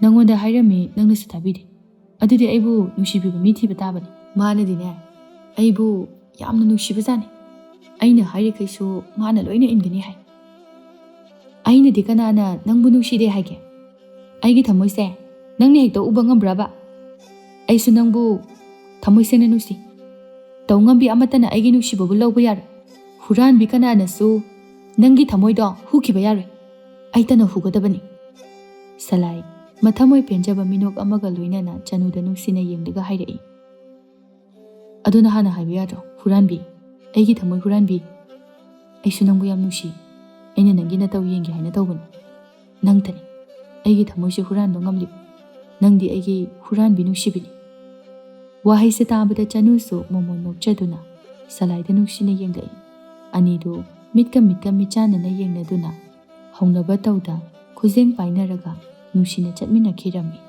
"ꯅꯪꯉꯣꯟꯗ ꯍꯥꯏꯔꯝꯃꯤ, ꯅꯪꯅꯁꯨ ꯇꯥꯕꯤꯗꯦ꯫ ꯑꯗꯨꯗꯤ ꯑꯩꯕꯨ ꯅꯨꯡꯁꯤꯕꯤꯕ ꯃꯤ ꯊꯤꯕ ꯇꯥꯕꯅꯤ꯫" "ꯃꯥꯅꯗꯤꯅꯦ, ꯑꯩꯕꯨ ꯌꯥꯝꯅ ꯅꯨꯡꯁꯤꯕꯖꯥꯠꯅꯤ꯫ ꯑꯩꯅ ꯍꯥꯏꯔꯤꯈꯩꯁꯨ ꯃꯥꯅ ꯂꯣꯏꯅ ꯏꯟꯒꯅꯤ ꯍꯥꯏ꯫" "ꯑꯩꯅꯗꯤ ꯀꯅꯥꯅ ꯅꯪꯕꯨ ꯅꯨꯡꯁꯤꯗꯦ ꯍꯥꯏꯒꯦ? ꯑꯩꯒꯤ ꯊꯃꯣꯏꯁꯦ ꯅꯪꯅ ꯍꯦꯛꯇ ꯎꯕ ꯉꯝꯕ꯭ꯔꯕ? ꯑꯩꯁꯨ ꯅꯪꯕꯨ ꯊꯃꯣꯏ ꯁꯦꯡꯅ ꯅꯨꯡꯁꯤ꯫ ꯇꯧ ꯉꯝꯕꯤ ꯑꯃꯠꯇꯅ ꯑꯩꯒꯤ ꯅꯨꯡꯁꯤꯕꯕꯨ ꯂꯧꯕ ꯌꯥꯔꯣꯏ꯫ ꯍꯨꯔꯥꯟꯕꯤ ꯀꯅꯥꯅꯁꯨ ꯅꯪꯒꯤ ꯊꯃꯣꯏꯗꯣ ꯍꯨꯈꯤꯕ ꯌꯥꯔꯣꯏ꯫ ꯑꯩꯇꯅ ꯍꯨꯒꯗꯕꯅꯤ꯫" ꯁꯂꯥꯏ ꯃꯊꯃꯣꯏ ꯄꯦꯟꯖꯕ ꯃꯤꯅꯣꯛ ꯑꯃꯒ ꯂꯣꯏꯅꯅ ꯆꯅꯨꯗ ꯅꯨꯡꯁꯤꯅ ꯌꯦꯡꯂꯒ ꯍꯥꯏꯔꯛꯏ꯫ "ꯑꯗꯨ ꯅꯍꯥꯟꯅ ꯍꯥꯏꯕ ꯌꯥꯗ꯭ꯔꯣ, ꯍꯨꯔꯥꯟꯕꯤ? ꯑꯩꯒꯤ ꯊꯃꯣꯏ ꯍꯨꯔꯥꯟꯕꯤ꯫ ꯑꯩꯁꯨ ꯅꯪꯕꯨ ꯌꯥꯝ ꯅꯨꯡꯁꯤ꯫ ꯑꯩꯅ ꯅꯪꯒꯤ ꯅꯇꯧ ꯌꯦꯡꯒꯦ ꯍꯥꯏꯅ ꯇꯧꯕꯅꯤ꯫ ꯅꯪꯇꯅꯤ ꯑꯩꯒꯤ ꯊꯃꯣꯏꯁꯦ ꯍꯨꯔꯥꯟꯕ ꯉꯝꯂꯤꯕ꯫ ꯅꯪꯗꯤ ꯑꯩꯒꯤ ꯍꯨꯔꯥꯟꯕꯤ ꯅꯨꯡꯁꯤꯕꯤꯅꯤ꯫" ꯋꯥꯍꯩꯁꯦ ꯇꯥꯕꯗ ꯆꯅꯨꯁꯨ ꯃꯣꯃꯣꯟ ꯅꯣꯛꯆꯗꯨꯅ ꯁꯂꯥꯏꯗ ꯅꯨꯡꯁꯤꯅ ꯌꯦꯡꯂꯛꯏ꯫ ꯑꯅꯤꯗꯨ ꯃꯤꯠꯀ ꯃꯤꯠꯀ ꯃꯤꯠꯆꯥꯟꯅꯅ ꯌꯦꯡꯅꯗꯨꯅ ꯍꯧꯅꯕ ꯇꯧꯗ ꯈꯨꯖꯦꯡ ꯄꯥꯏꯅꯔꯒ ꯅꯨꯡꯁꯤꯅ ꯆꯠꯃꯤꯟꯅꯈꯤꯔꯝꯃꯤ꯫